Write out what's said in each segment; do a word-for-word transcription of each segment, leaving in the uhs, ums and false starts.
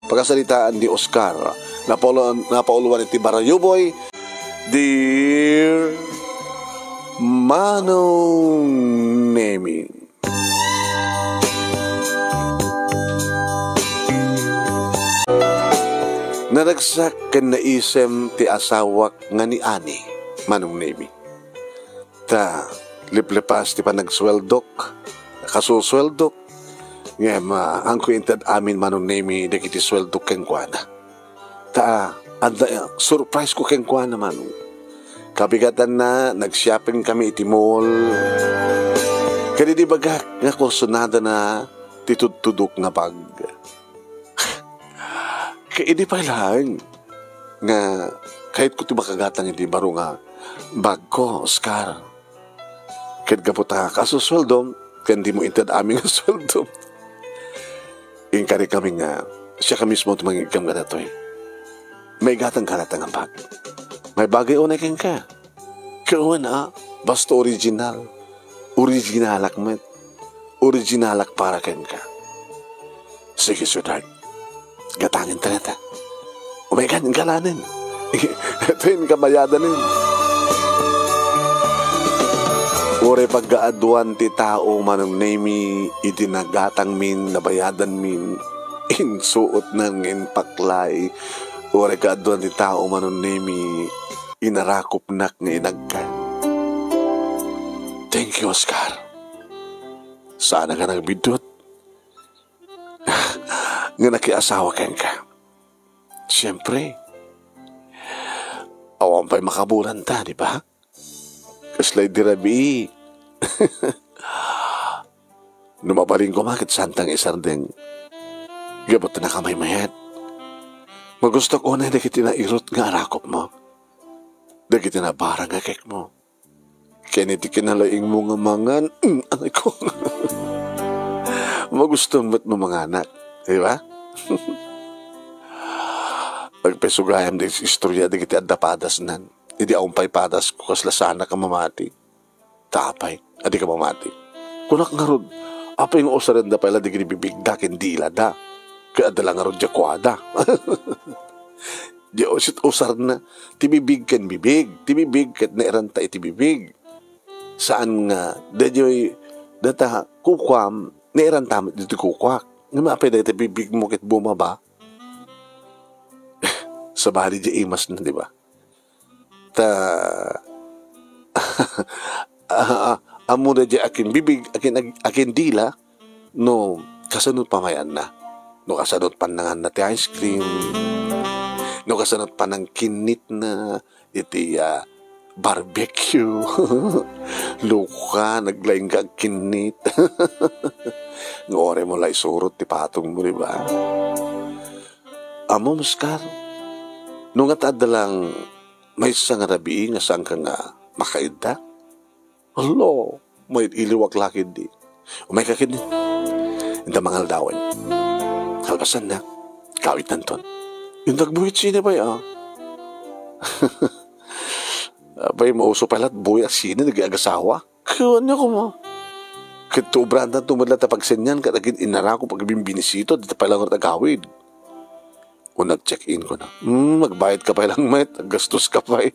Pakasaritaan ni Oscar. Napaul-, napauluan iti Barayuboy, Dear Manong Nemi. Naragsak ken naisem ti asawak nga ni Ani, Manong Nemi. Ta, liplepas ti panagsueldok, kasusueldok, ngem, ah, haanko inted amin, Manong Nemi, dagiti sueldok kenkuana. Ta, adda, eh, surprise ko kenkuana, Manong. Kabigatanna, nag-shopping kami iti mall. Ket idi bagak nga kursunadana ti tudtudok nga bag. Ket idi pay laeng nga kayatko ti makagatang iti baro nga bagko, Oscar. Ket gapu ta kasusueldom, ken dimo inted amin nga sueldom. Inkari kami nga, siaka mismo ti mangigkam kadatoy. Maigatangka latta nga bag. Maibagay unay kenka. Ket wen a, basta original. Originalak met. Originalak para kenka. Sige, sweetheart. Gatangen ta ngata. Umaykan, galanen. Ito yung kabayadanen. Uray pagkaaduan ti tao, Manong Nemi, iti nagatangmin, nabayadanmin, insuotnan nga inpaklay. Uray kaaduan ti tao, Manong Nemi, inarakopnak nga inagkan. Thank you, Oscar. Saan nga nagbiddut nga nakiasawa kenka. Siyempre, awan pay makabulan ta, di ba? Kasla idi rabii. No mabalin koma ket saan ta nga isardeng. Gapu ta nakamaymayat. Magustok unay dagiti nairut nga arakopmo. Dagiti nabarang nga kekmo. Ken iti kinalaingmo nga mangan, mm, anay ko. Magusto met mo manganak, di ba? Agpay sugayam di istorya dagiti adda padasnan. Idi awan pay padas ko, kasla saanak a mamati. Ta apay, adi ka mamati. Kunak ngarud, apay nga usarenda pay la dagiti bibigda ken dilada? Ket adda la ngarud diay kuada. Diay usit usarna. Ti bibig ken bibig. Ti bibig ket nairanta iti bibig. Saan nga, daydiay, data, kukuam, nairanta met ditoy kukuak. Ngem apay dayta bibigmo ket bumaba? Sabali diay imasna, di ba? Ta, ah, ah, ammo daydiay akinbibig, akin-, ag-, akindila, no kasano pamayanna. No kasano pannanganna ti ice cream, no kasano panangkinnitna iti, ah, barbecue. Luka, naglaing ka agkinnit. Nga uray mo la isurot ti patongmo, di ba? Ammom, Oscar, no nga ta adda lang maysa nga rabii nga saanka nga makaidda? Hala, mailiwak la ketdi. Umayka ketdi. Inta mangaldawen. Kalpasanna, kawitanton. Inta agbuyat sine pay, ah. Apay, mauso pay la't buyat sine, nag-agasawa. Kuan niya kuma. Ket tuobrantan to met la ta pagsenian, ket agin-, inarakop, agbimbinisito, dita pay la ngarud agawid. O nag-check-in ko na. Hmm, magbayad ka pay lang met, aggastos ka pay.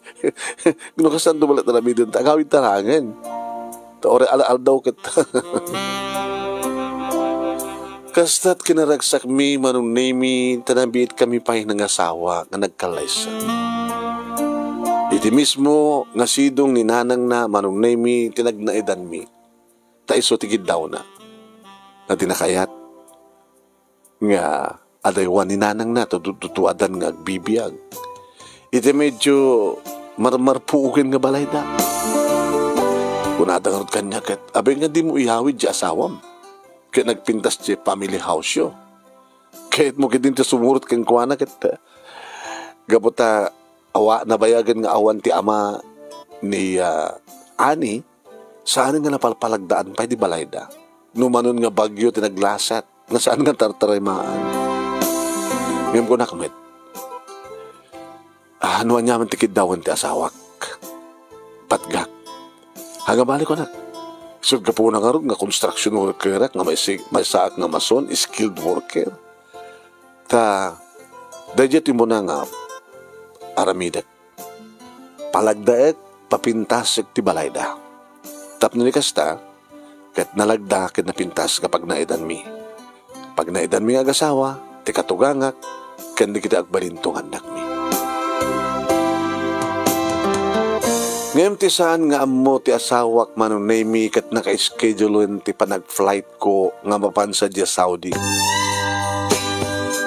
No kasano met la ta ramiden, ta agawid tarangen. Ta uray al-aldaw ket. Kasta't kinaragsakmi, Manong Nemi, ta nabiit kami pay nangasawa nga nagkallaysa. Iti mismo nga sidong ni nanangna, Manong Nemi, ti nagnaedanmi. Ta isu ti giddawna. Nga di na kayat nga adaywan ni nanangna, tu-, tu-, tutuadan nga agbibiag. Iti medyo marmarpuogen nga balayda. Kunada ngarud kaniak ket, "Abay nga dimo iyawid diay asawam. Ket nagpintas diay family house-yo. Kayatmo ketdin ti sumurot kenkuana ket, eh, gapu ta awa-, nabayagen nga awan ti ama ni, ah, Ani, saan nga napalpalagdaan pay di balayda. No manon nga bagyo ti naglasat, nga saan nga tartarimaan." Ngem kunak met, "Ah, no aniaman ti kiddawan ti asawak, patgak." Agabali kunak. Isut' gapuna ngarud nga construction workerak nga maisi-, maysaak nga mason, skilled worker. Ta, Daydiay ti umuna nga aramidek. Palagdaek, papintasek ti balayda. Tapno ni kasta, ket nalagda ket napintas nga pagnaedanmi. Pagnaedanmi nga agasawa, ti katugangak, ken dagiti agbalinto nga annakmi. Ngem ti saan nga ammo ti asawak, Mano Nemy, ket naka-schedulen ti panag-flight ko nga mapan sadiay Saudi.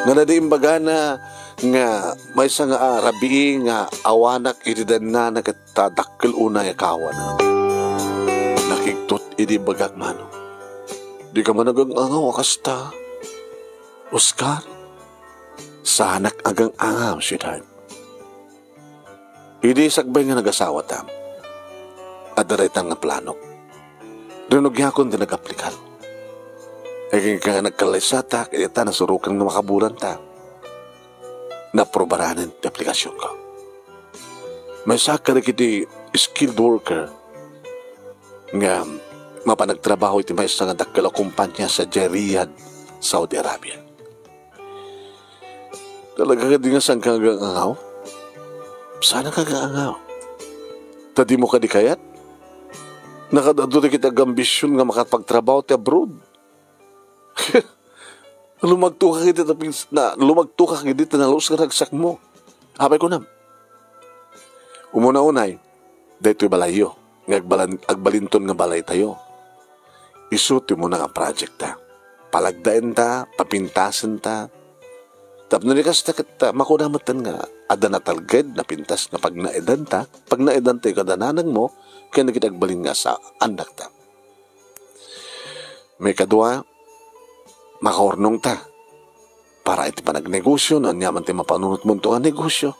Ngana di imbagana nga maysa nga, ah, rabii nga awanak iti dennana ket ta dakkel unay a kawana. Nakigtot idi imbagak, Mano. Dika man agang-angaw a kasta, Oscar. Saanak agang-angaw, sweetheart. Idi sakbay nga nagasawata, adda dayta nga planok. Rinugiakon ti nag-aplikar. Aginga nagkallaysata, ket ita nasurokan nga makabulanta. Naaprobaranen ti aplikasionko. Maysaak kadagiti skilled worker nga mapan agtrabaho iti maysa nga dakkel a kumpanya sadiay Riyadh, Saudi Arabia. Talaga kadi nga saanka nga agang-angaw? Saanka nga agang-angaw? Ta dimo kadi kayat? Nakaad-adu dagiti agambision nga makapagtrabaho ti abroad. Lumagtoka iti tapis-, na, lumagtoka iti talus nga ragsakmo. Apay kunam? Umuna unay, daytoy balayyo, nga agbalan-, agbalinton nga balaytayo. Isu ti umuna nga project ta. Palagdaenta, papintasenta. Tapno ni kasta ket, ah, makuna metten nga adda natalged, napintas nga pagnaedanta, pagnaedanta kada nanangmo, ken dagiti agbalin nga sa annakta. Maikadua, makaurnongta para iti panagnegosio no ania man ti mapanunotmonto nga negosio.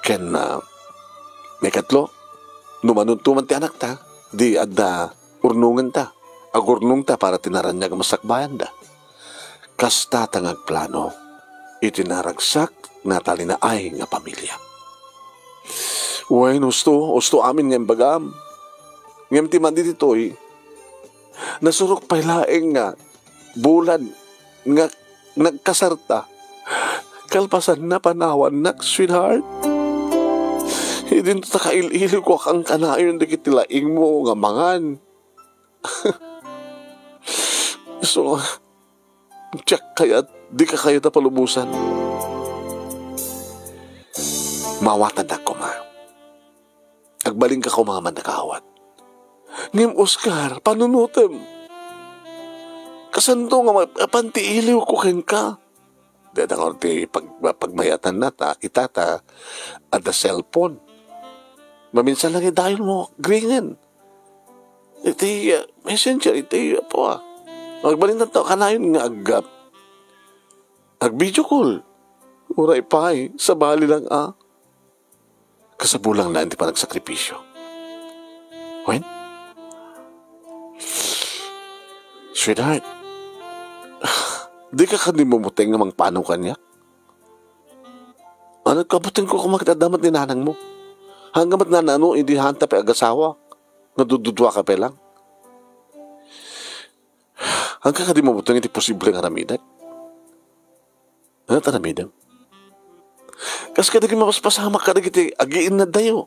Ken, ah, maikatlo, no manunto man ti anakta, di adda urnongenta, agurnongta para ti naraniag a masakbayanda. Kasta ta nga agplano iti naragsak, natalinaay nga pamilia. Wen, husto, husto amin nga imbagam. Ngem ti madi ditoy, nasurok pay laeng nga bulan nga nagkasarta. Kalpasanna, panawannak, sweetheart. Idinto ta kail-iliw ko a kankanayon dagiti laingmo nga mangan. So, diak kayat, dika kayat a palubosan. Mawatannak koma. Agbalinka koma nga mannakaawat. Ngem, Oscar, panunotem. Kasanto nga ma-, apan ti iliwko kenka? Dayta nga ti pag-, pagmayatanna ta, kita ta, adda cellphone. Maminsan lang idayonmo, gringen. Iti, ah, messenger, iti, apo, ah. Agbalintan ta, kanayon nga ag-, ag-video call. Uray pay, sabali lang, ah. Kasapulan laeng ti panagsakripisio. Wen? Sweetheart, dika kadi mabuteng nga mangpanaw kaniak? Ano, kabutengko koma ket adda met ni nanangmo. Haan ka met nanano, idi haanta pay agasawa, nga dududuaka pay lang. Haanka kadi mabuteng iti posible nga aramidek? Ano ti aramidem? Kas kadagiti mapaspasamak kadagiti agiinnadtayo.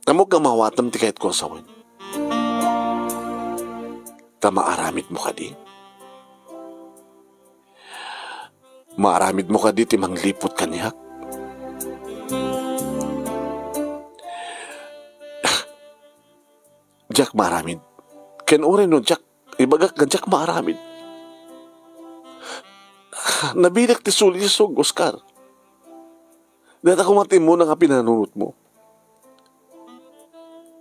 Ammok nga mawatem ti kayatko a sawen. Ta maaramidmo kadi? Maaramidmo kadi ti mangliput kaniak? Diak maaramid. Ken uray no diak, ibagak nga diak maaramid. Nabidak ti sulisog, Oscar. Dayta koma ti immuna nga pinanunotmo.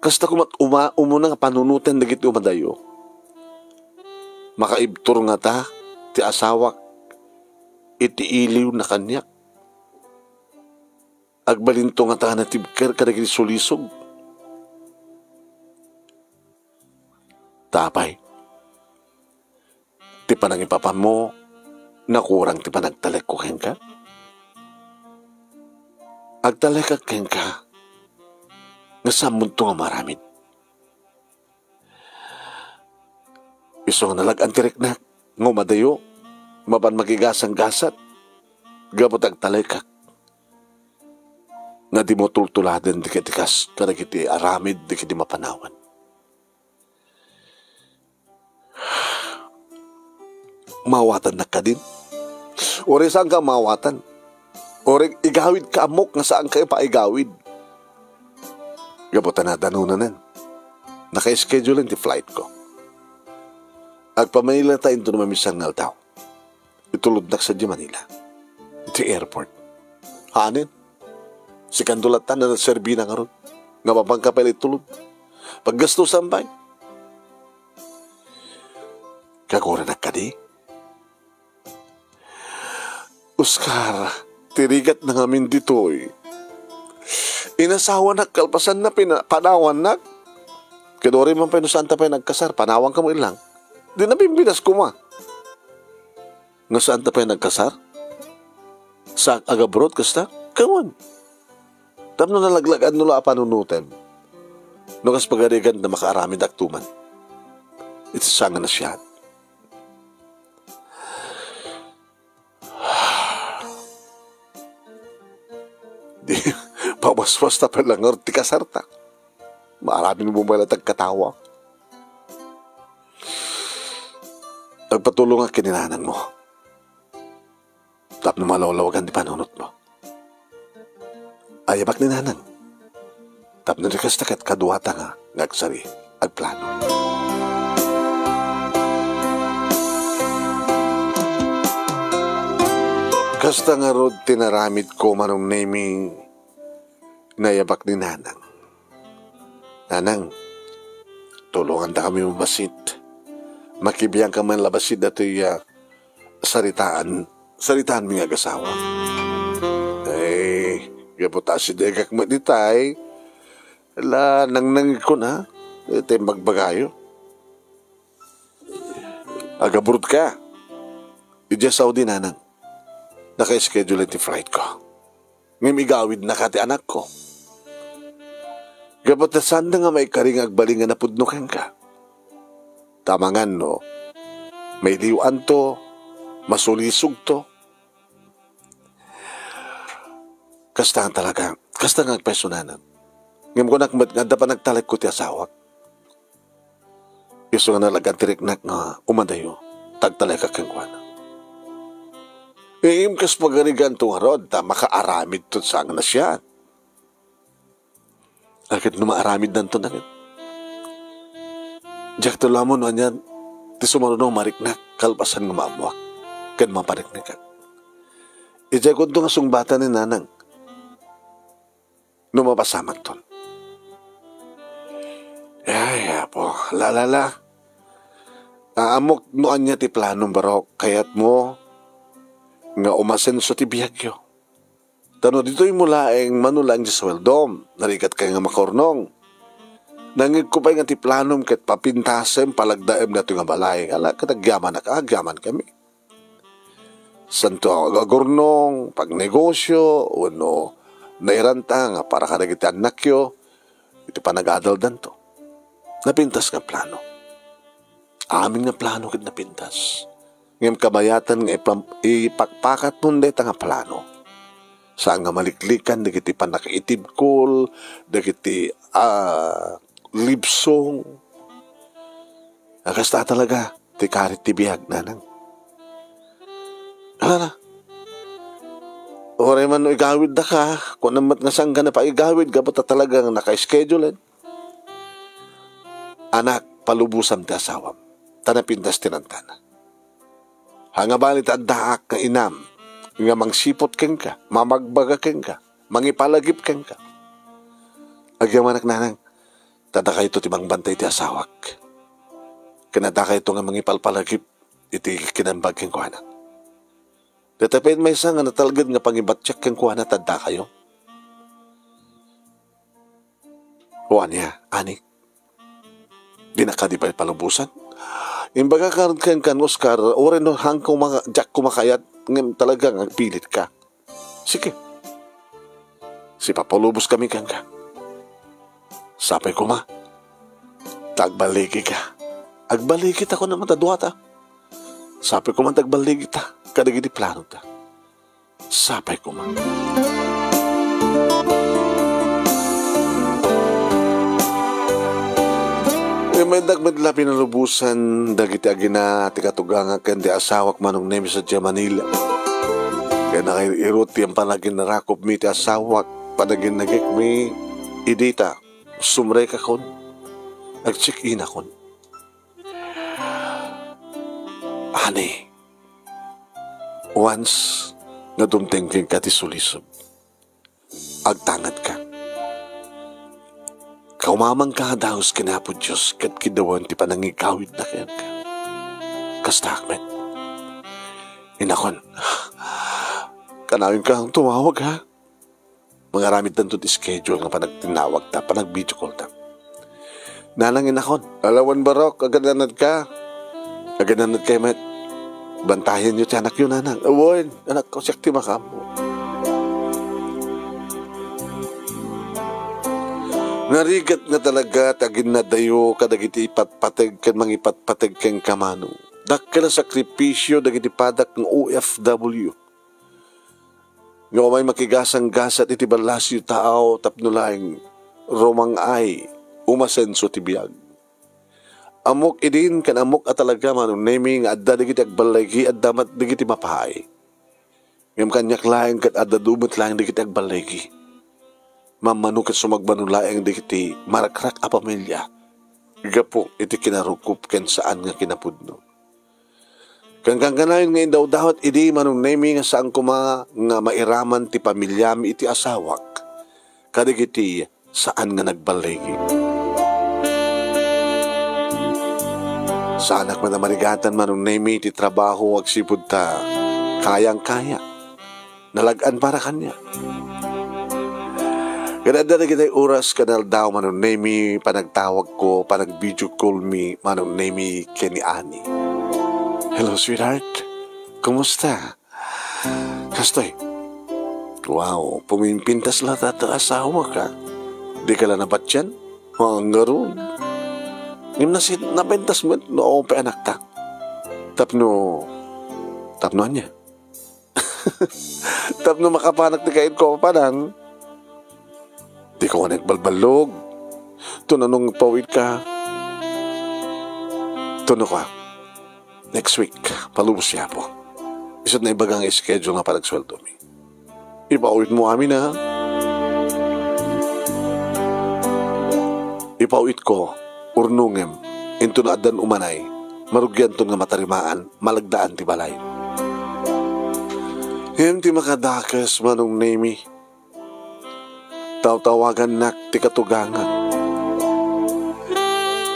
Kasta koma uma-, umuna nga panunoten dagiti umadayo. Makaibtur ngata ti asawak iti iliwna kaniak? Agbalinto ngata a natibker kadagiti sulisog? Ta apay, ti panangipapanmo, nakurang ti panagtalekko kenka? Agtalekak kenka nga saanmonto nga maaramid. Isu nga nalag-an ti riknak nga umadayo, Mapan makigasanggasat gapu ta agtalekak nga dimo tultuladen dagiti kas-, kadagiti aramid dagiti mapanawan. Maawatannak kadin? Uray saanka maawatan? Uray igawidka ammok nga saanka ipaigawid? Gapu ta nadanonanen. Naka-schedule ti flight ko. Agpamilya ta inton maminsan nga aldaw. Itulodnak sadiay Manila. Iti airport. Hanen? Sikanto latta nga nagserbina ngarud. Nga mapanka pay la itulod. Paggastusan pay. Kaguranak kadi? Oscar, ti rigat na ngamin ditoy. Inasawanak kalpasan na pina-, panawannak. Ket uray man pay no saanta pay nagkasar, panawanka met lang. Di nabimbinas koma. Nga saanta pay nagkasar? Sa agabroad kasta? Kawan. Tapno nalaglagan no la a panunotem. No kas pagarigan na makaaramidak tuman. Iti saan nga nasayaat. Di, pawaswasta pay la ngarud ti kasarta. Maaramidmo pay la ti agkatawa. Agpatulongak ken ni nanangmo. Tapno malawlawagan ti panunotmo. Ayabak ni nanang. Tapno di kasta ket kaduata nga, nga agsari, agplano. Kasta ngarud ti naramidko, Manong Neming, inayabak ni nanang. Nanang, tulongandakami mabasit. Makibiangka man la bassit datoy, ah, saritaan, saritaanmi nga agasawa. Ay, gapu ta asidegak met itay, la nangnangegkon, ha? Iti imbagbaga. Agabroad ka. Idiay Saudi, nanang. Naka-schedule ti flight ko. Ngem igawidnaka ti anakko. Gapu ta saanda nga maikari nga agbalin nga napudno kenka. Ta amangan no mailiw-anto, masulisogto. Kasta nga talaga, kasta nga agpayso, nanang. Ngem kunak met nga adda panagtalekko ti asawak. Isu nga nalagan ti riknak nga umadayo, ta agtalekak kenkuana. Ngem kas pagariganto ngarud, ta makaaramidto saan nga nasayaat. Ket no maaramidnanto, nanang, diakto la ammo no ania ti sumaruno a mariknak kalpasan nga maammoak ken mapariknekak. Idiay kunto nga sungbatan ni nanang no mapasamakton. Ay, Apo, la, la, la. Ammok no ania ti planom, barok. Kayatmo nga umasenso ti biagyo. Ta no ditoymo laeng, mano laeng ti suweldom, narigatka nga makaurnong. Nangngegko pay nga ti planom ket papintasem, palagdaem datoy nga balay. Ala, ket agyamanak, agyamankami. Saanto a agurnong, pagnegosio, wenno nairanta nga para kadagiti annakyo, iti panagadaldanto. Napintas nga plano. Amin nga plano ket napintas. Ngem kabayatan nga ipam-, ipakpakatmon dayta nga plano. Saan nga maliklikan dagiti pannakaitibkol, dagiti, ah, libsong. A, kasta talaga ti karit ti biag, nanang. Ala, ala. Uray man no igawiddaka, kunam met nga saan nga paigawid, gapu ta talagang naka-schedule. Anak, palubosam ti asawam, ta napintas ti nantana. Haan nga bali ta addaak nga inam, nga mangsiput kenka, mamagbaga kenka, mangipalagip kenka. Agyamanak, nanang, ta dakayo ti mangbantay ti asawak. Ken dakayo nga mangipalpalagip iti kinaimbag kenkuana. Dayta pay maysa nga natalged nga pangibatiak kenkuana ta dakayo. O ania, ani? Dinak kadi pay palubosan? Imbagak ngarud kenka, Oscar, uray no haanko maka-, diak ko makayat, ngem talagang agpilitka. Sige. Sipapaluboskami kenka. Sapay koma ta agballigika. Agballigita, kunam ta duata. Sapay koma ta agballigita. kadagiti planota. Sapay koma. Imaydak met la pinalubosan dagiti agina ti katugangak ken ti asawak, Manong Nemi, sadiay Manila. Ken nakairuot ti panaginnarakupmi ti asawak, panaginnagikmi idi ta sumrekakon, agcheck-inakon. Honey, once nga dumteng kenka ti sulisog, agtangadka. Kaumamangka a dagus ken Apo Dios ket kiddawen ti panangigawidna kenka. Kastaak met. Inakon, kanayon ka tumawag, ha? Mangaramiddanto ti schedule nga panagtinnawagta, panag-video callta. Nanang, inakon, ala wen, Barok, agananadka. Agananadkay met. Bantayenyo ti anakyo, nanang. Wen, anakko, siak ti makaammo. Narigat nga talaga ti aginnadayo kadagiti ipatpateg ken mangipatpateg kenka, Manong. Dakkel a sakripisio dagiti padak nga O F W nga umay makigasanggasat iti ballasiyo taaw tapno laeng rumang-ay umasenso ti biag. Ammok idin ken ammok a talaga, Manong Nemi, nga adda dagiti agballaigi, adda met dagiti mapaay. Ngem kaniak laeng ket adda met laeng dagiti agballaigi. Mammano ket sumagmamano laeng dagiti marakrak a pamilia gapu iti kinarukob ken saan nga kinapudno. Ken kankanayon nga indawdawat idi, Manong Nemi, nga saan koma nga mairaman ti pamiliami iti asawak kadagiti saan nga nagballigi. Saanak met a marigatan, Manong Nemi, ti trabaho agsipud ta kayang-kaya. Nalag-an para kaniak. Ket adda dagiti oras ken aldaw, Manong Nemi, panagtawagko, panag-video call mi, Manong Nemi, ken ni Ani. "Hello, sweetheart. Kumusta?" "Kastoy." "Wow, pumimpintas la ta, ta asawak, ha? Dika la nabatian?" "Haan ngarud. Ngem nasi-, napintas met no apay anakta." "Tapno, tapno ania?" "Tapno makapanak ti kaidko a papanan." "Dika unay agbalballog. Tuno no agpawitka." "Tuno kua, next week, palubos ni Apo. Isu't naibaga nga schedule nga panagsueldomi. Ipawitmo amin, ha? Ipawitko, urnongem, intono addan umanay, marugianton nga matarimaan, malagdaan ti balay." Ngem ti makadakes, Manong Nemi, tawtawagannak ti katugangak.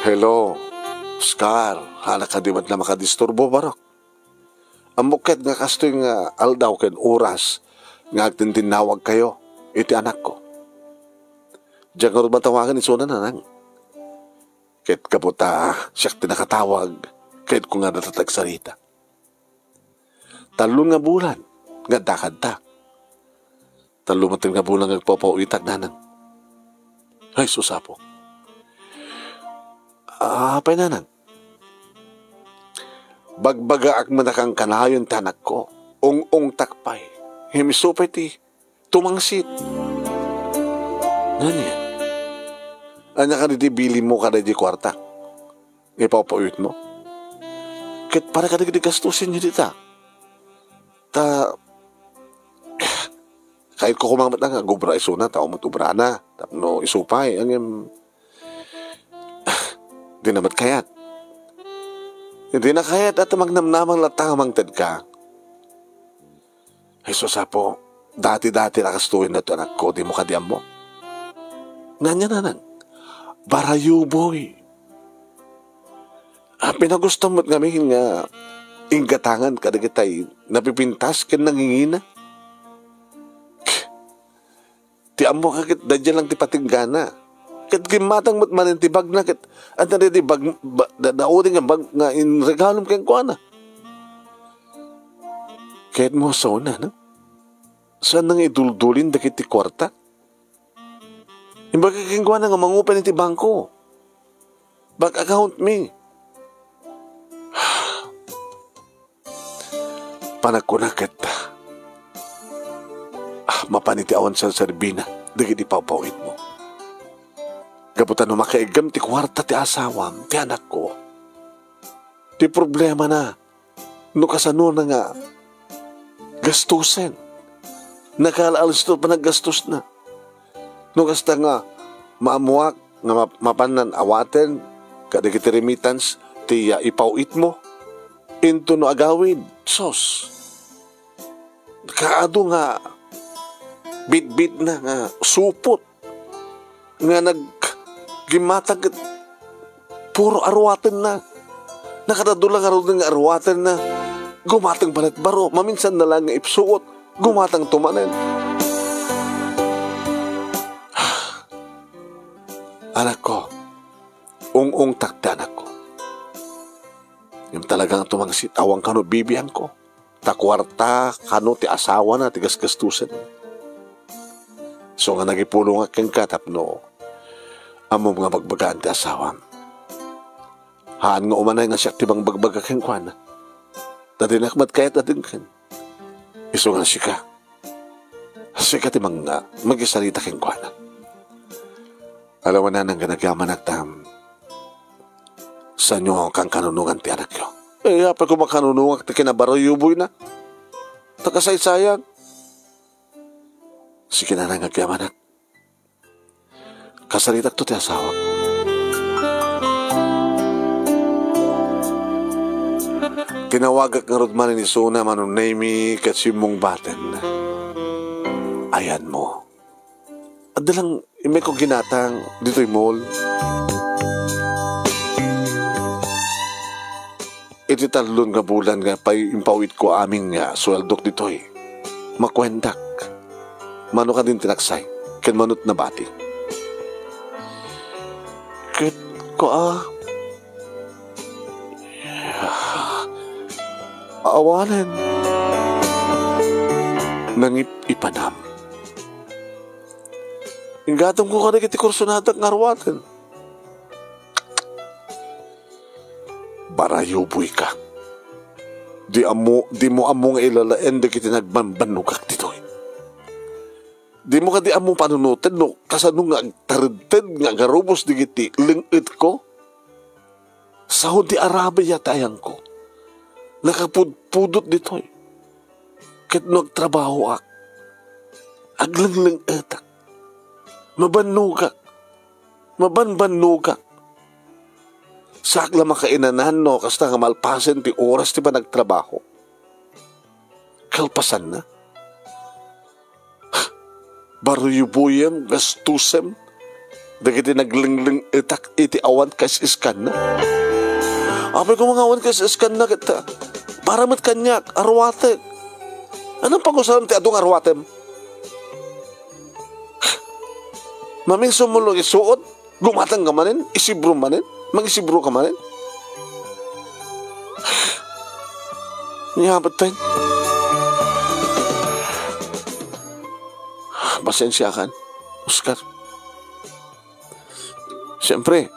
"Hello, Oscar, haan kadi met la makadisturbo, Barok? Ammok ket nga kastoy nga aldaw ken oras nga agtintinnawagkayo iti anakko. Diak ngarud matawagan isuna, nanang. Ket gapu ta siak ti nakatawag, kayatko nga adda ta agsarita. Tallo nga bulan nga adda kanta. Tallo met nga bulan nga agpapawitak, nanang." "Ay, sus, Apo. Apay, nanang?" "Bagbagaak met a kankanayon ti anakko. Ung-ungtak pay. Ngem isu pay ti tumangsit." "Ngem ania? Ania kadi ti bilinmo kadaydi kuarta? Ipapawitmo? Ket para kadagiti gastusenyo dita. Ta, kayatko koma met nga agobra isuna, ta umot obrana. Tapno isu pay, ngem, dina met kayat. Dina kayat a magnamnamang latta nga mangtedka." "Jesus, Apo, dati-dati la kastoyen daytoy anakko, dimo kadi ammo?" "Ngem ania, nanang? Barayuboy. Ah, pinagustom met ngamin nga inggatangan kadagitay napipintas ken nangingina. Ti ammoka ket daydiay lang ti patinggana. Ket gimmatang met manen ti bagna ket adda daydi bag, ba, da, daudi nga bag nga inregalom kenkuana." "Kayatmo a saona, no? Saan nga iduldulin dagiti kuarta? Imbagak kenkuana nga mangupen iti bangko. Bank account mi." Panagkuna ket, ah, mapan iti awan serserbina dagiti pawpawitmo. Gapu ta no makaiggam ti kuarta ti asawam, ti anakko, ti problemana, no kasanona nga gastusen. Nakaal-alsto panaggastosna. No kasta nga maammoak nga map-, mapannan awaten kadagiti remittance ti, ah, ipaw-itmo, intono agawid, sus. Kaadu nga bitbitna nga supot nga nag-, gimmatang ket puro aruatenna. Nakadadula ngaruden nga aruatenna. Gumatang balet baro, maminsan na lang nga ipsuot, gumatang to manen. Anakko, ung-ungtak ti anakko. Ngem talaga nga tumangsit, awan kano bibiangko. Ta kuarta kano ti asawana ti gasgastusen. Isu nga nagipulongak kenka tapno ammom nga bagbagaan ti asawam. Haan nga umanay nga siak ti mangbagbaga kenkuana. Ta dinak met kayat a denggen. Isu nga sika. Sika ti mang-, magisarita kenkuana. Alawanan nga nagyamanak ta saanyo nga kankanunongan ti anakyo. Eh, apay koma kanunongak ti kinabaruyuboyna? Ta kasaysayan. Sige, nanang, agyamanak. Kasaritakto ti asawak. Tinawagak ngarud manen isuna, Mano Nemy ket simmungbaten. Ayanmo. Adda lang immayko ginatang ditoy mall. Iti tallo nga bulan nga pay impawitko amin nga suweldok ditoy, makuendak. Mano kadin ti naksay, ken mano't nabati. Ket kua, awanen. Nangip-ipanam. Inggatomko kadagiti kursonadak nga aruaten. Barayuboyka. Di ammo, dimo ammo nga ilalaen dagiti nagbambannogak ditoy. Dimo kadi ammo panunoten no kasano nga agtaredted nga agarubos dagiti leng-etko? Saudi Arabia ti ayanko. Nakapudpudot ditoy. Ket no agtrabahoak, aglengleng-etak, mabannogak, mabanbannogak. Saak la makainanan no kasta nga malpasen ti oras ti panagtrabaho. Kalpasanna, baruyuboyem, gastusem dagiti naglengleng-etak iti awan kaisiskanna. Apay koma nga awan kaisiskanna ket, ah, para met kaniak, aruatek. Anong pagusarem ti adu nga aruatem? Maminsan mo lang isuot, gumatang ka manen, isibro manen, mangisibro ka manen. Nia, batten. Pasensiakan, Oscar. Siyempre,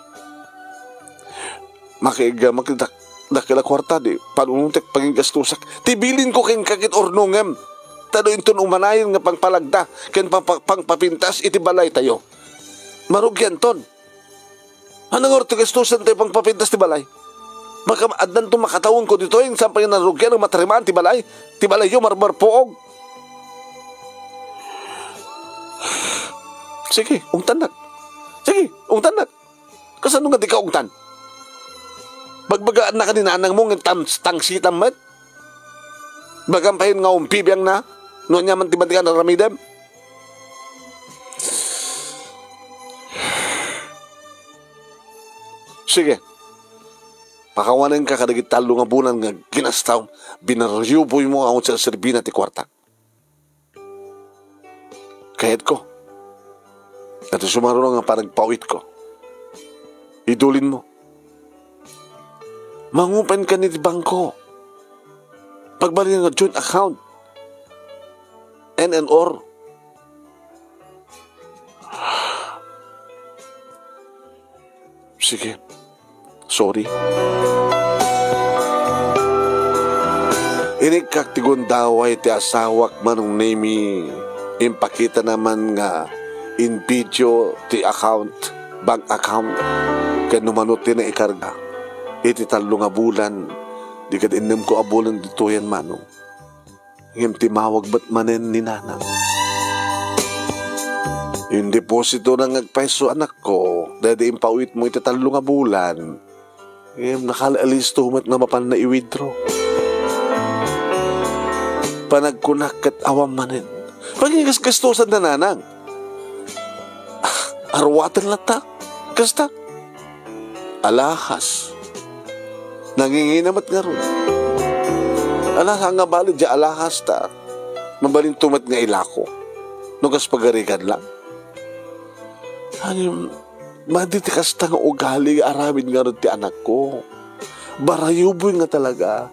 makiig-, makidak-, dakkel a kuarta, di panunotek, panggastusak. Ti bilinko kenka ket urnongem. Ta no inton umanayen nga pangpalagda, ken pang-, pang-, pangpapintas iti balaytayo. Marugianton. Ania ngarud ti gastusen ti pangpapintas ti balay? Maka-, addanto makatawenko ditoy, saan pay narugian nga matarimaan ti balay? Ti balayyo, marmarpuog. Sige, ungtannak. Sige, ungtannak. Kasano nga di ka ungtan? Bagbagaanna ka ni nanangmo nga tam-, tangsitam met? Bagan payen nga umbibiangna no ania man ti madi nga aramidem? Sige. Pakawanenka kadagiti tallo nga bulan nga ginastam, binaruyuboymo nga awan serserbina ti kuarta. Kayatko. Ket sumaruno nga panagpawitko. Idulinmo. Mangupen ka ni ti bangko. Pagbalin nga joint account. N N R. Sige. Sorry. Inikkak ti gundaway ti asawak, Manong Nemi. Impakitana man nga in-video ti account, bank account, ken no mano ti naikarga. Iti tallo nga bulan, di kad innemko a bulan ditoyen, Manong. Ngem timawag met manen ni Nanang. Indepositona nga agpayso, anakko, daydi impaw-itmo iti tallo nga bulan. Ngem nakalisto met nga mapanna i-withdraw. Panagkunak ket awan manen. Pangigasgastosan da, Nanang. Ah, aruaten latta. Kasta. Alahas. Nangingina met ngarud. Ala, saan nga bali diay alahas ta mabalinto met nga ilako no kas pagarigan lang. Ngem, madi ti kasta nga ugali nga aramid ngarud ti anakko. Barayuboy nga talaga.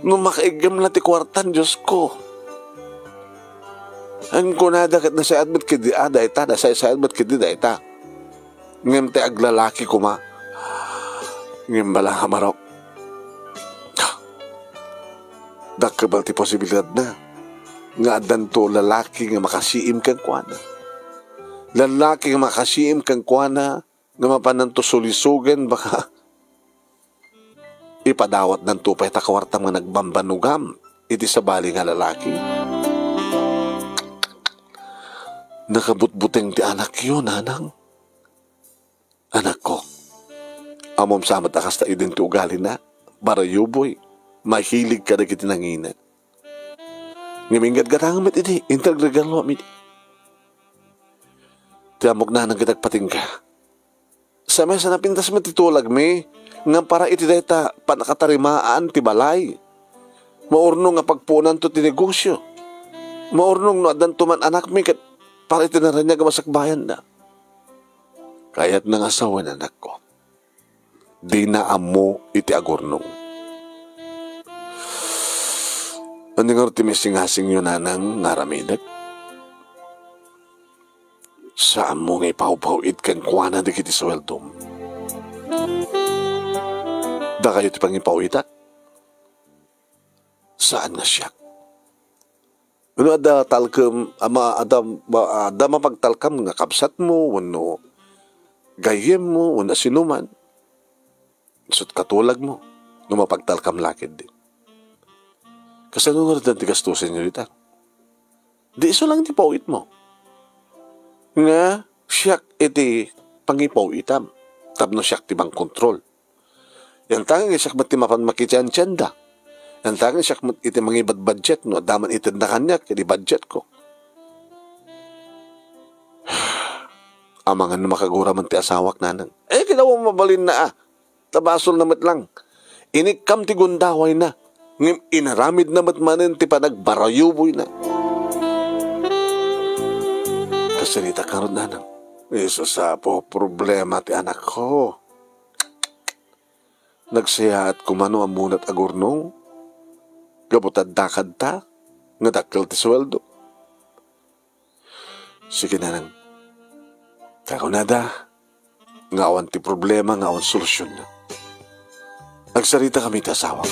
No makaiggem la ti kuartan, Diosko. Ngem kunada ket nasayaat met ketdi a dayta, nasaysayat met ketdi dayta. Ngem ti aglalaki koma. Ngem bala nga marok. Dakkel ti posibilidadna nga addanto lalaki nga makasiim kenkuana. Lalaki nga makasiim kenkuana nga mapannanto sulisogen, baka ipadawatnanto pay ta kuartam nga nagbambanogam iti sabali nga lalaki. Nakabutbuteng ti anakyo, Nanang. Anakko, ammom sa met a kasta idin ti ugalina, barayuboy, mahilig kadagiti nangina. Ngem ingatgatangam met idi, inter agregaluam idi. Ti ammok, Nanang, ket agpatingga. Sa mesa napintas met ti tulagmi, ngem para iti dayta pannakatarimaan ti balay. Maurnong nga pagpuonanto ti negosio. Maurnong no addanto man anakmi ket para iti naraniag a masakbayanda. Kayatna nga sawen, anakko. Dina ammo iti agurnong. Ania ngarud ti misingasingyo, Nanang, nga aramidek? Saanmo nga ipawpaw-it kenkuana dagiti sueldom. Dakayo ti pangipaw-itak. Saan nga siak. No adda talkem, ama, adda, ma-, adda mapagtalkam nga kabsatmo, wenno gayyemmo, wenno sinuman, isut' katulagmo, no mapagtalkam la ketdi. Kasano ngarud ti gastusenyo dita? Di isu lang ti paw-itmo. Nga siak iti pangipaw-itam, tapno siak ti mangkontrol. Yantangek, siak met ti mapan makitian-tianda. Yantangek, siak met iti mangibadbudget no adda man itedna kaniak iti budgetko. Amangan no makagura man ti asawak, Nanang. Eh, kinawa mabalinna a. Ta basolna met lang. Inikkam ti gundawayna. Ngem inaramidna met manen ti panagbarayuboyna. Kasaritak ngarud, Nanang. Isu sa po problema ti anakko. Nagsayaat koma no ammonak agurnong gapu ta adda kadta nga dakkel ti sueldo. Sige, Nanang. Kakunada nga awan ti problema nga awan solusionna. Agsaritakami ti asawak.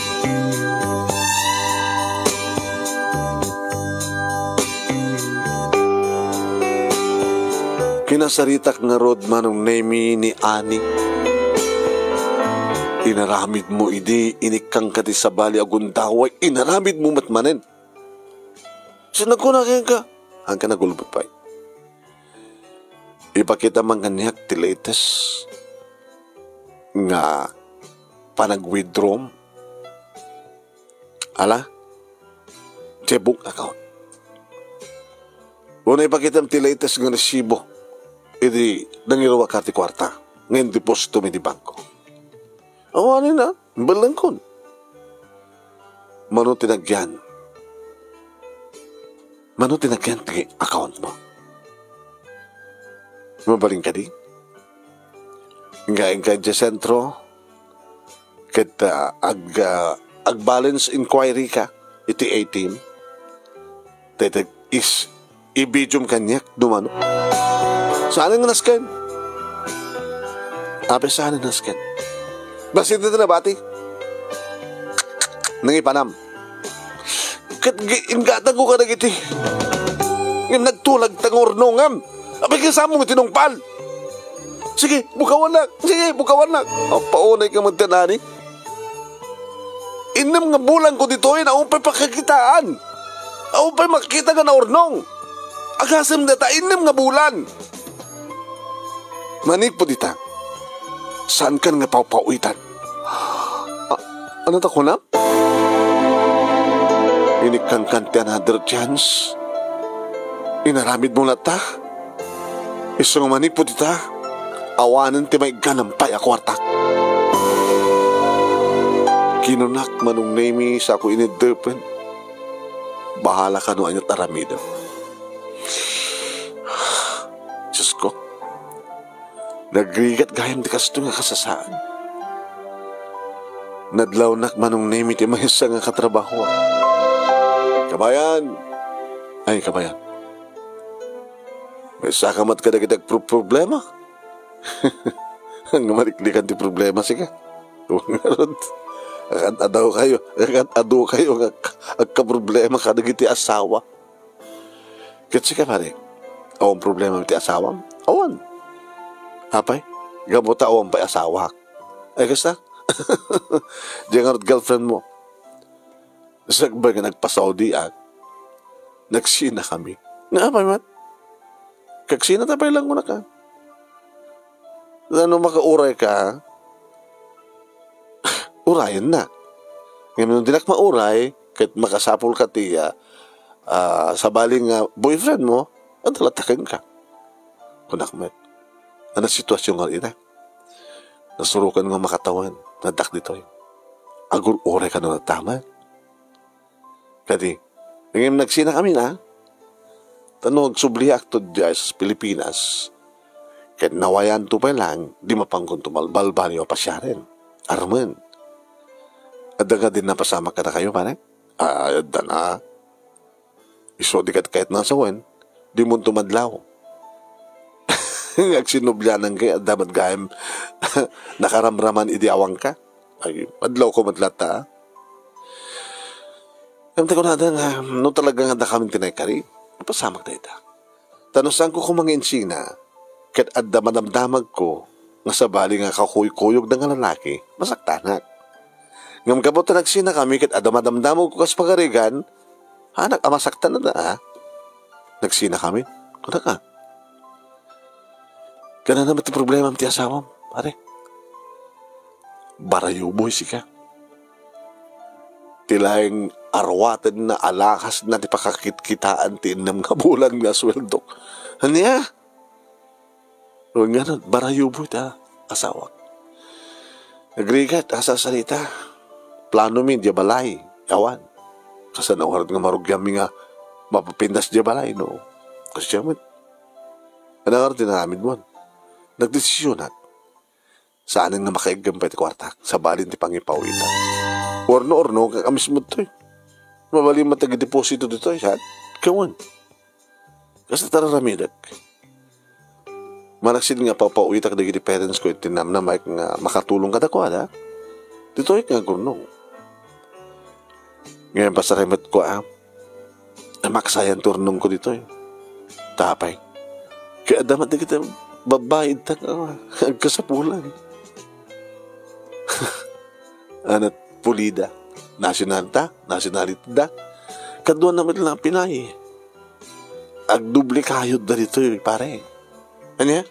Kinasaritak ngarud, Manong Nemi, ni Ani. Inaramidmo idi, inikkangka ti sabali a gundaway, inaramidmo met manen. Sa nagkuna kenka, haanka nagulbod pay. Ipakitam man kaniak ti latest nga panag-withdraw. Ala, checkbook account. Wenno ipakitam ti latest nga resibo idi nangiruarka ti kuarta nga indepositomi iti bangko. Awanen a, bellengkon. Mano ti nagyan? Mano ti nagyan ti accountmo? Mabalin kadi? Nga inka idiay sentro, ket, ah, ag-, ah, ag-balance inquiry ka iti A T M. Dayta is ibidiom kaniak no mano. Saan nga nasken? Apay, saan nga nasken? Bassit dayta nabati. Nangipanam. Ket gi-, inggatangko kadagiti. Ngem nagtulagta nga urnongam. Apay, kasano nga tinungpal? Sige, bukawannak. Sige, bukawannak. Apaunay ka met, nani? Innem nga bulanko ditoy, awan pay pakakitaan. Awan pay makita nga naurnong. Agasem dayta, innem nga bulan. Manipud ita, saankan nga pawpawitan. A-, ano ta kunam? Inikkankan ti another chance. Inaramidmo latta. Isu nga manipud ita, awanen ti maigganam pay a kuartak. Kinunak, Manong Nemy, sako iniddepen. Bahala ka no aniat aramidem. Diosko, nagrigat gayam ti kastoy nga kasasaan. Nadlawnak, Manong Nemy, ti maysa nga katrabahoan. Kabayan! Ay, kabayan. Maysa ka met kadagiti agproproblema? Nga maliklikan ti problema, sika. Ngarud, agad-adaw kayo, agad-adaw kayo nga agka-, agkaproblema kadagiti asawa. Ket sika, pare, awan problema ti asawam? Awan. Apay, gapu ta awan pay asawak. Ay, kasta? Diay ngarud girlfriend mo. Sakbay nga nagpasaudiak, nagsinakami. Nga apay met? Kagsina ta pay lang kunaka. No makauray ka, urayennak. Ngem no dinak mauray, ket makasapul ka ti, ah, ah, sabali nga boyfriend mo, adda latta kenka. Kunak met. Ano sitwasyon nga ita? Nasurokan nga makatawen, naddak ditoy. Agur-uray ka no nagtaman. Kadi, ngem nagsinakami na. Ta no agsubliakto diay sa Pilipinas, ket nawayanto pay lang, di mapankonto malbalbaliw a pasiaren. Armen. Adda nga din napasamak kadakayo, pare? Ah, adda na. Isu di ket kayat nga sawen, dimonto madlaw. Agsinublianan kay adda met gayam nakaramraman idi awangka. Ay, madlawko met latta, a. Ngem ti kunada nga, no talaga nga adda kami ti naikari, mapasamak dayta. Ta no saanko koma nga insina, ket adda madamdamagko nga sabali nga kakuykuyogda nga lalaki, masaktanak. Ngem gapu ta nagsinakami ket adda madamdamagko kas pagarigan, anak a masaktan a da, a. Nagsinakami? Kunaka. Kanana met ti problemam ti asawam, pare. Barayuboy sika. Ti laeng arwatenna a lakasna ti pakakitkitaan ti innem nga bulan nga sueldok. Ania? Wen ngarud, barayuboy ta asawak. Nagrigat a sasalita. Planomi diay balay. Awan. Kasano ngarud nga marugianmi nga mapapintas diay balay, no? Kasdiay met. Ania ngarud ti inaramidmo? Nagdesisionak. Saanen nga makaiggem pay ti kuartak, sabali ti pangipawitak. Urno-urno, kakamismo toy. Mabalin met ti deposito ditoy, saan? Kawan. Kasta ti aramidek. Manaksid nga papawitak dagiti parents ko iti namnamaek nga makatulong kadakuada. Ditoy nga agurnong. Ngem pasaremetko a, a maksayan ti urnongko ditoy. Tapay. Kaya adda met dagiti babbai ita nga agkasapulan. Anat pulida. Nationalta, nationality da. Kaduana met la Pinay. Agdublikayod da ditoy, pare. Ania?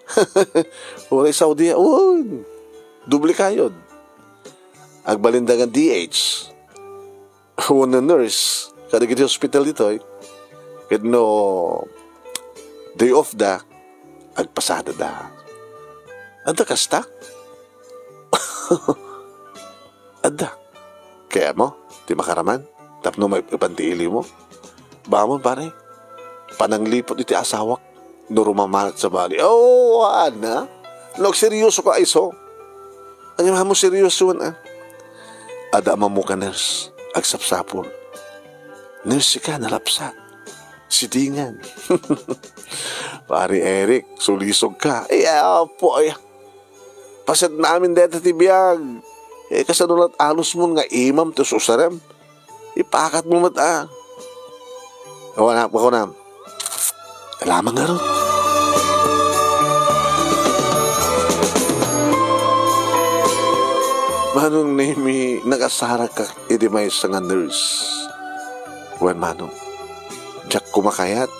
Uray Saudi, un. Dublikayod. Agbalinda nga D H. Wenno nurse. Kadagiti hospital ditoy. Ket no day off da, agpasada da. Adda kasta? Adda. Kayatmo ti makaraman tapno maip-ipan ti iliwmo? Bamon, pare. Panangliput iti asawak no rumamanak sabali. Oh, ana. No agseryoso ka isu. Ania mo seryosoen, a? Adda a mammuka nurse. Agsapsapul. Nurse ka, nalapsat. Sitingan. Pare Eric, sulisog ka. Ay, apo, ay. Paset namin deta ti biag. Eh, kasano lat alos mo nga imam ti susarem? Ipakat mo met, a. Awan, apo ko na. Lamang ngarud. Manong Nemi, nakasarakak idi maysa nga nurse. Wen, Manong, diak koma kayat.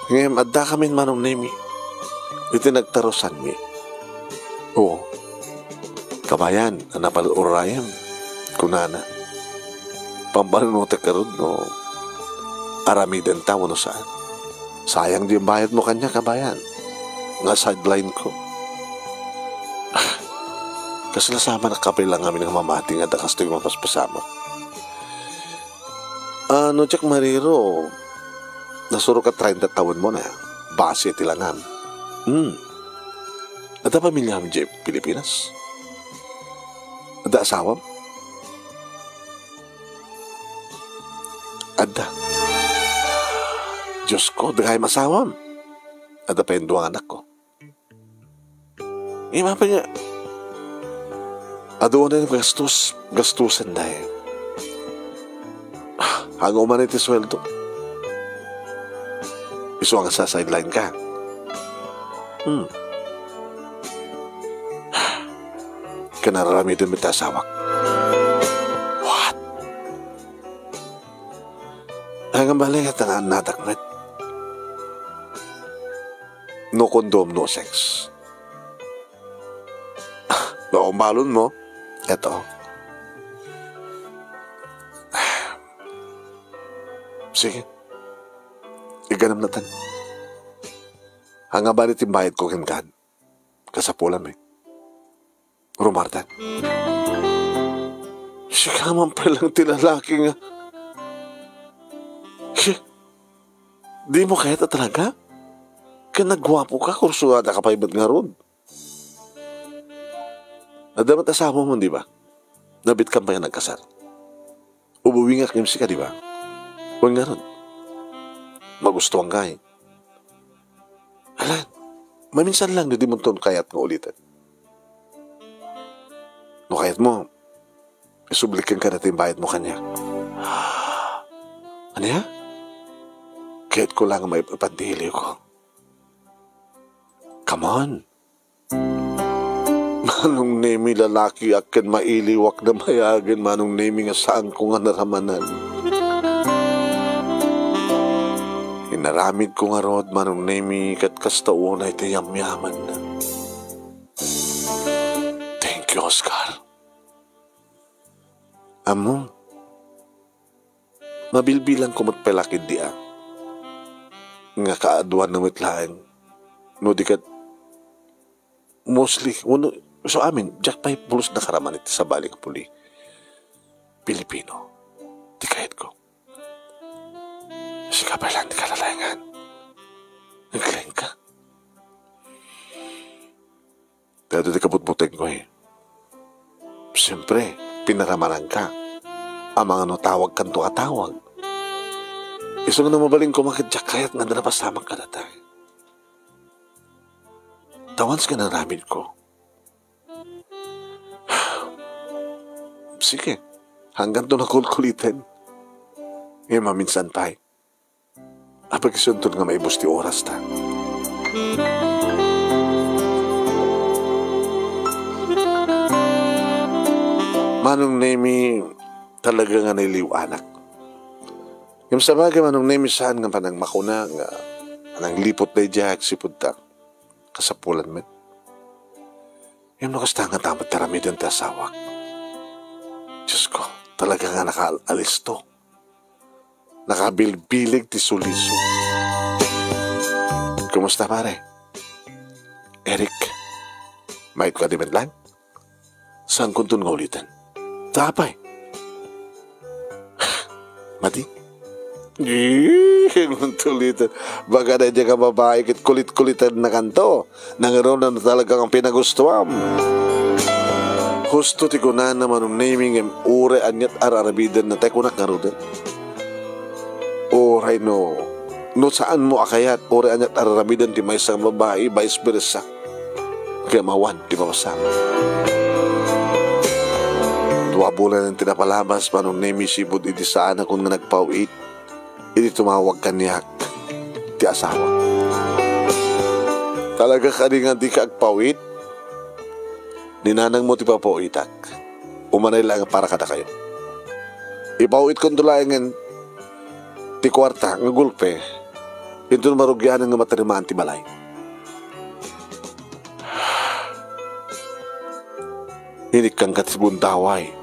Ngem adda kamin, Manong Nemi, iti nagtarusanmi. Oo. Kabayan, a napal-urayem, kunana. Pampanunotek ngarud no aramidenta wenno saan. Sayang di bayadmo kaniak, kabayan, nga sideline ko. Ah, kasla sa man a kapila ngamin nga mamati nga adda kastoy mapaspasamak. Ah, no diak mariro, nasurok a treinta tawenmo na, base iti langam. Hmm. Adda pamiliam idiay Pilipinas? Adda asawam? Adda. Diyos ko, dagayam asawam. Adda pay dua nga anakko. Ngem apay nga, adu unay gastos, gastosen dayta. Ah, haan uman iti sueldo. Isu nga sa-sideline ka. Hmm. Ken ar-aramiden met ti asawak. What? Ay, nga bale, ket naannadak met. No condom, no sex. No umbalon mo, eto. Sige. Iganam natan. Haan nga bale ti bayad ko kenka. Kasapulam, eh. Rumardan. Sika man pay lang ti lalaki nga. Di mo kayat a talaga? Ken nagguapo ka, kursuada ka pay met ngarud. Adda met asawam, di ba? Nabitkam pay a nagkasar. Ubuingak ngem sika, di ba? Wen ngarud, magustuanka, eh. Alan, maminsan lang no dimonton kayat nga uliten. No kayatmo, isubli kenka dayta imbayadmo kaniak. Ania? Kayatko lang nga maip-ipan ti iliwko. Come on. Manong Nemi, lalakiak ken mailiwak dayta a bayagen, Manong Nemi, nga saanko nga naramanan. Inaramidko ngarud, Manong Nemi, ket kasta unay ti yamyamanna. Thank you, Oscar. Ammom, mabilbilangko met pay la ketdi a, nga kaaduanna met laeng, no di ket mostly, wenno, isu amin, diak pay pulos nakaraman iti sabali nga puli. Pilipino ti kayatko. Sika pay lang ti kalalaengan. Naglaeng ka. Daytoy ti kabutbutengko, eh. Siempre, pinaramananka. Amangan no tawagkanto a tawag. Isu nga no mabalin koma ket diak kayat nga adda napasamak kadata. Tawans nga naramidko. Sige, hangganto nakulkuliten. Ngem maminsan pay. Apay, isunton nga maibus ti orasta. Manong Nemi, talaga nga nailiw-anak. Ngem sabagay, Manong Nemi, saan nga panangmakuna nga panangliput daydiay agsipud ta. Kasapulan met. Ngem no kasta nga ta met aramiden ti asawak. Diyos ko, talaga nga nakaalisto. Nakabilbileg ti suliso. Kumusta, pare? Eric, maitko a di met lang? Saankonton nga uliten? Ta apay? Mati? Ih, uliten. Baga daydiay nga babai ket kulit-kulitennakanto. Nangruna no talaga nga pinagustuam. Husto ti kunana, Manong Nemi, ngem uray aniat ar-aramidenna, tay kunak ngaruden. Uray no, no saanmo a kayat, uray aniat ar-aramiden ti maysa nga babai, vice versa. Kaya mawan ti mapasama. Dua bulan ti napalabas, Manong Nemi, sipud idi saanakon nga nagpaw-it. idi tumawag kaniak ti asawa. Talaga kadi nga dika agpawit? Ni nanangmo ti papawitak. Umanay laeng para kadakayo. Ipawitkonto laengen ti kuarta nga gulpe inton marugianan nga matarimaan ti balay. Inikkanka ti gundaway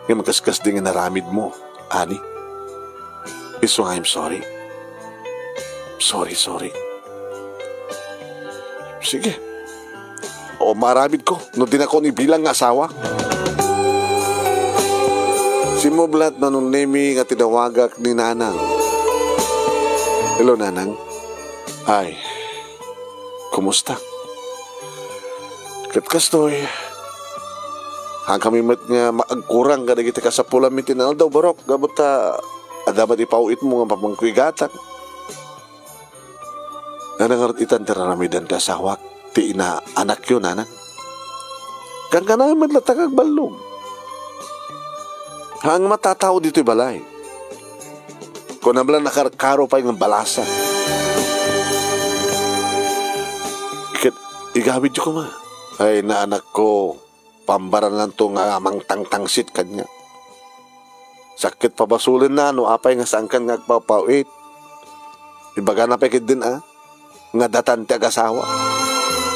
nga makaskasdi nga inaramidmo, ani? Isu nga, I'm sorry. Sorry, sorry. Sige. O, maaramidko no dinakon ibilang nga asawa. Simmublat Manong Nemi nga tinawagak ni Nanang. Hello, Nanang. Ay, kumusta? Ket kastoy, haan kami met nga maagkurang kadagiti kasapulanmi ti naldaw, Barok, gapu ta adda met ipawitmo nga pamangkuigatan. Nanang, ngarud itan ti aramiden ti asawak, ti ina anakyo, Nanang. Kankanayon met latta nga agballog. Haan nga matatao ditoy balay. Kunam la nakarkaro pay nga balasa. Ket igawidyo koma. Ay, naanakko, pambarananto nga mangtangtangsit kaniak. Sakket pabasolenna no apay nga saankan nga agpawpawit. Ibagana pay ketdin a nga datan ti agasawa.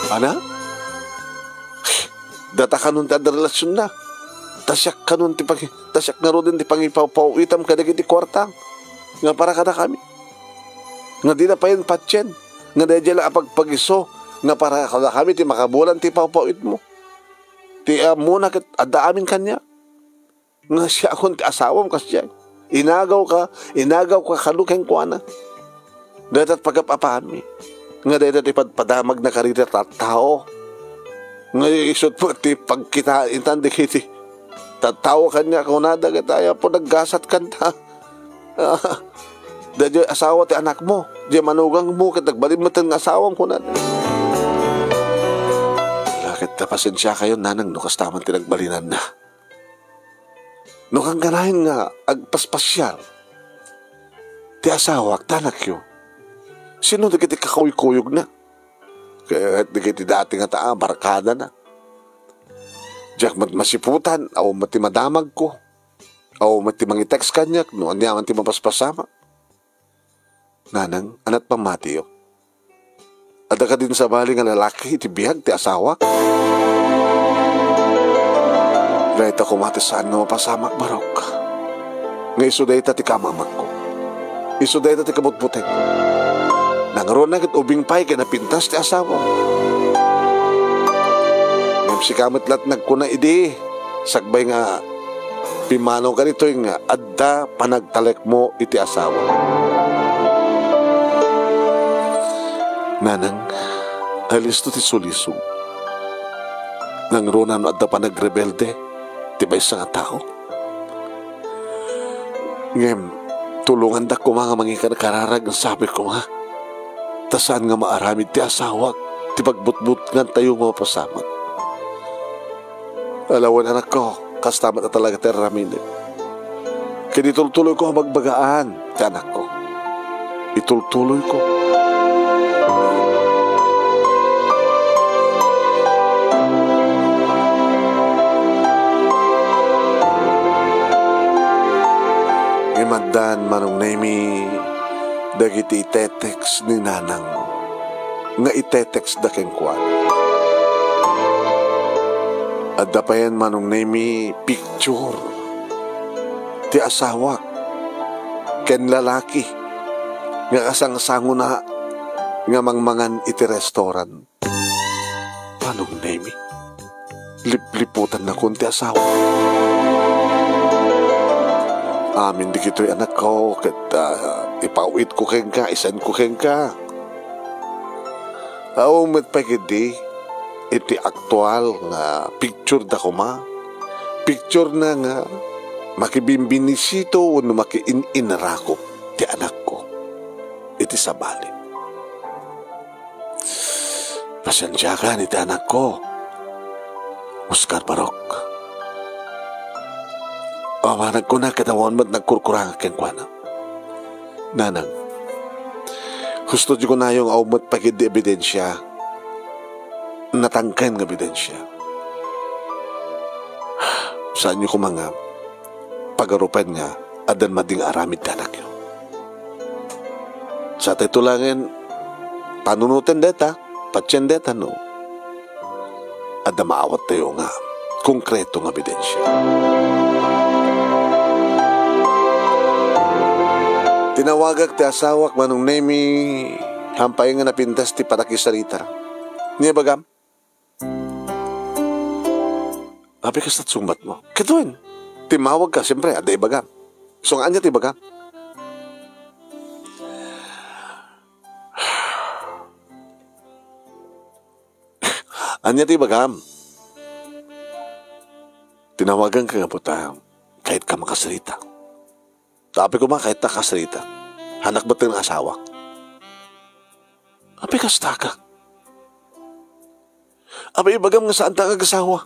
Ana? Data kanon ti adda relasionna. Ta siak kanon ti pangi-, ta siak ngaruden ti pangipawpawitam kadagiti kuarta nga para kadakami. Nga dina payen patien nga daydiay la a pagpagiso nga para kadakami ti makabulan ti pawpawitmo. Ti ammona ket adda amin kaniak. Nga siakon ti asawam kasdiay. Inagawka, inagawka kano kenkuana. Dayta ti pagap-apaami. Nga dayta ti padpadamagna kadagiti tattao. Nga isut' met ti pagkita intan dagiti tattao kaniak, kunada, ket ay, Apo, naggasat kanta. Daydiay asawa ti anakmo, diay manugangmo, ket nagbalin met nga asawam, kunada. Ala, ket ta pasensiakayon, Nanang, no kasta man ti nagbalinanna. No kankanayon nga agpaspasiar ti asawak, ti anakyo, sino dagiti kakuykuyogna? Ket dagiti dati ngata a barkadana. Diak met masiputan, awan met ti madamagko. Awan met ti mangi-text kaniak no aniaman ti mapaspasamak. Nanang, ania ti pammatiyo? Adda kadin sabali nga lalaki iti biag ti asawak? Dayta koma ti saan nga mapasamak, Barok. Nga isu dayta ti kamamakko. Isu dayta ti kabutbuteng. Nangruna ket ubing pay ken napintas ti asawa. Ngem sika met la ti nagkuna idi, sakbay nga pimmanaw kaditoy nga adda panagtalekmo iti asawa. Nanang, alisto ti sulisog. Nangruna no adda panagrebelde ti maysa nga tao. Ngem, tulongandak koma nga mangikarkararag, sapay koma. Ta saan nga maaramid ti asawak ti pagbutbutngantayo nga mapasamak. Ala wen, anakko, kasta met a talaga ti aramidek. Ket itultuloyko a bagbagaan ti anakko. Itultuloyko. Ngem addan, Manong Nemi, dagiti ite-text ni Nanang nga ite-textda kenkuana. Adda payen, Manong Nemi, picture ti asawak ken lalaki nga kasangsangona nga mangmangan iti restaurant. Manong Nemi, lipliputannakon ti asawa. Amin dagitoy, anakko, ket, ah, ipaw-itko kenka, isenko kenka. Awan met pay ketdi iti aktual nga pictureda koma. Picturena nga makibimbinisito wenno makiin-inrakup ti anakko iti sabali. Pasensiakan iti anakko, Oscar Barok. Awan nagkuna ket awan met nagkurkurangak kenkuana. Nanang, husto ti kunayo nga ummet pay ketdi ebidensia. Natangken nga ebidensia. Saanyo koma nga pagarupen nga addan madi nga aramid ti anakyo. Sa tayo laengen, panunoten deta, patien deta, no? Adda maawattayo nga konkreto nga ebidensia. Tinawagak ti asawak, Manong Nemi, hampay nga napintas ti panakisarita. Ania ibagam? Apay kasta ti sungbatmo? Ket wen, timmawagka, siempre, adda ibagam. So, nga ania ti ibagam? Ania ti ibagam? Tinawaganka nga buta, kayatka makasarita. Ta apay koma kayatta kasarita, hanak met nga asawak. Apay kasta ka? Apay ibagam nga saanta nga agasawa?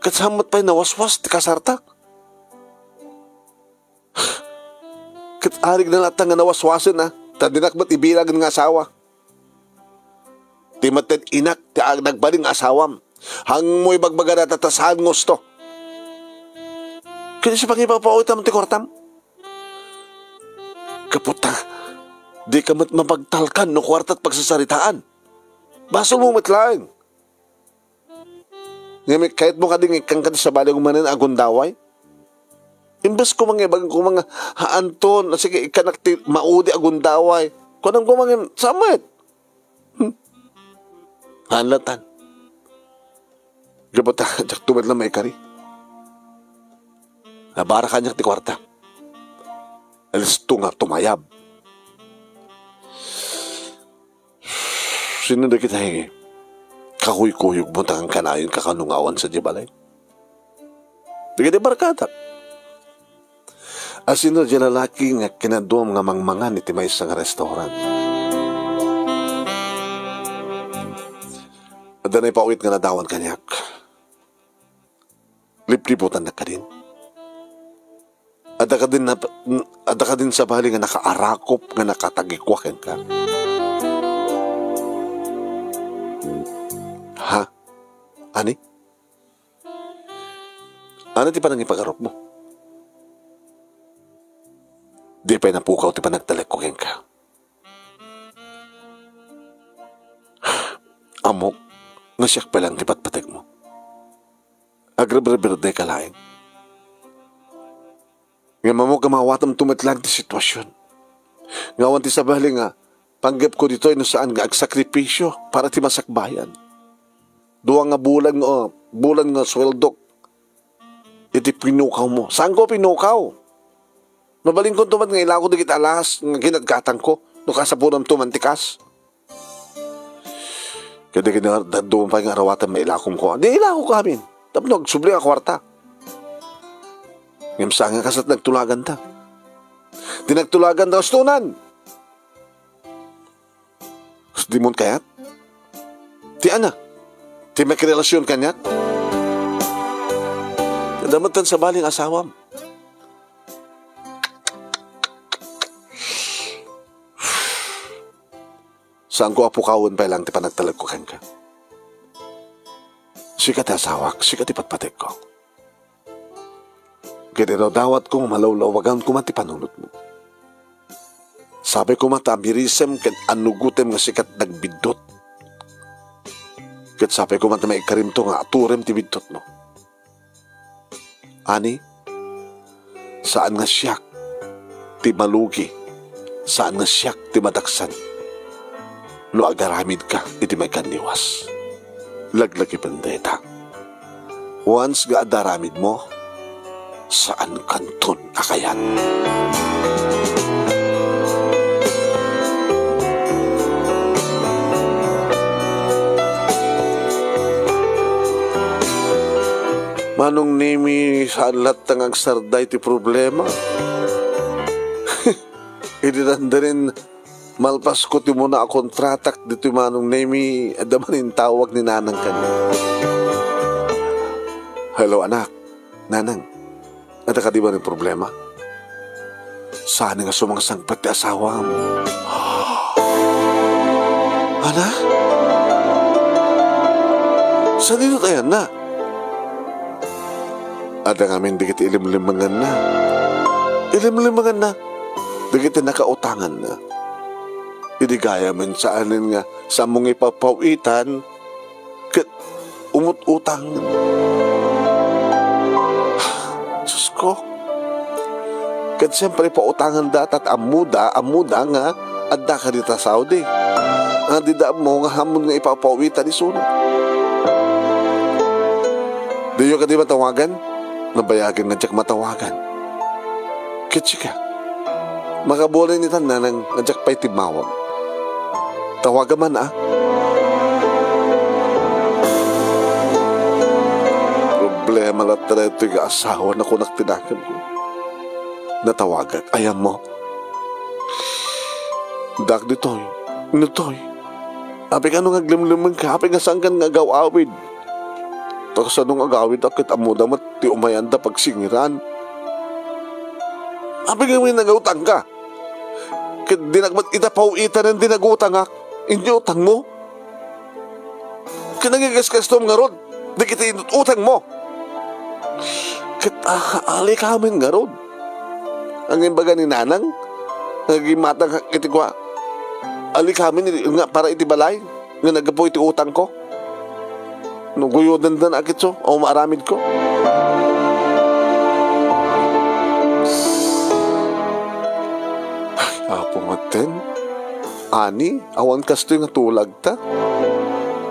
Ket saan met pay nawaswas ti kasarta? Ket arigna latta nga nawaswasen a, ta dinak met ibiragen nga asawa. Ti met ti inak ti ag-, nagbalin nga asawam. Hanmo ibagbagada ta, ta saan nga husto. Ket isu pangipapawitam ti kuartam. Gapu ta, dika met mapagtalkan no kuarta ti pagsasaritaan. Basolmo met laeng. Ngem kayatmo kadi nga ikkan kadi sabali nga manen a gundaway? Imbes koma nga ibagan koma nga, "Haan ton, a sige, ikkanak ti maudi a gundaway." Kunam koma nga, "Saan met?" Hmm. Haan latan. Gapu ta, diakto met la maikari. Nabara kaniak ti kuarta. Alisto nga tumayab. Sino dagiti kakuykuyogmo ta kankanayon kakano nga awan sadiay balay? Dagiti barkadak. A sino diay lalaki nga kinaduam nga mangmangan iti maysa nga restaurant? Adda naipawit nga nadawan kaniak. Liplibutannak kadin? Adda kadin nap-, adda kadin sabali nga nakaarakop nga nakatagikua kenka? Ha? Ani? Ano ti panangipagarupmo? Di pay napukaw ti panagtalekko kenka. Ammok nga siak pay lang ti patpatekmo. Agrebreberdeka laeng. Ngem ammok nga maawatemto met laeng ti situasion. Nga awan ti sabali nga panggepko ditoy no saan nga agsakripisio para ti masakbayan. Dua nga bulan nga, bulan nga sueldok iti pinukawmo. Saanko pinukaw? Mabalinkonto met nga ilako dagiti alahas nga ginatgatangko no kasapulamto man ti kas. Ket dagiti dadduma pay nga arawatem mailakomko. Di ilakoka amin. Tapno agsubli a kuarta. Ngem saan nga kasla ti nagtulaganta. Ti nagtulaganta, ustonan. Dimon kayat? Ti ana? Ti makirelasion kaniak? Adda met ti sabali nga asawam. Saanko a pukawen pay laeng ti panagtalekko kenka. Sika ti asawak, sika ti patpatekko. Ket idawdawatko nga malawlawagan koma ti panunotmo. Sapay koma ta amirisem ket annugotem nga sika ti nagbiddut. Ket sapay koma ta maikarimto nga aturem ti biddutmo. Ani, saan nga siak ti malugi, saan nga siak ti madaksan no agaramidka iti maikanniwas. Laglagipen dayta. Once nga adda aramidmo, saankanton a kayat. Manong Nemi, saan latta nga agsarday ti problema. Idi dandanin, malpasko ti umuna a kontratak ditoy Manong Nemi, adda man intawag ni Nanang kaniak. Hello, anak. Nanang, adda kadi manen problema? Saan nga sumangsangpet ti asawam? Ana? Sadino ti ayanna? Adda ngamin dagiti ilimlimenganna. Ilimlimenganna dagiti nakautanganna. Idi gayamen saanen nga saanmo nga ipappaw-itan ket umut-utang. Sus ko. Ket siempre, pautanganda, ta ammoda, ammoda nga adda ka dita Saudi. Nga dida ammo nga ammon nga ipappaw-itan isuna. Diyo kadi matawagan? Nabayagen nga diak matawagan. Ket sika, makabulan itan, nanang, nga diak pay timmawag. Tawagam man, a? Problema latta daytoy nga asawa, nakunak ti nakemko. Natawagak. Ayanmo? Dak ditoy. Ditoy. Apay nga no nga aglemlemengka, apay nga saankan nga agaw-awid? Ta kasano nga agawid a ket ammoda met ti umayanda pagsingiran? Apay nga ngamin nagutangka? Ket dinak met ita paw-itanen ti nagutangak. Inyo utangmo? Ket nagigeskestom ngarud dagiti inut-utangmo. Ket, ah, alikamen ngarud. Ang imbaga ni Nanang, nga gimatang iti kua, alikamen nga para iti balay nga naggapu iti utangko. No guyodendan a ketso, o maaramidko. Ay, Apo, maten. Ani, awan kastoy nga tulagta.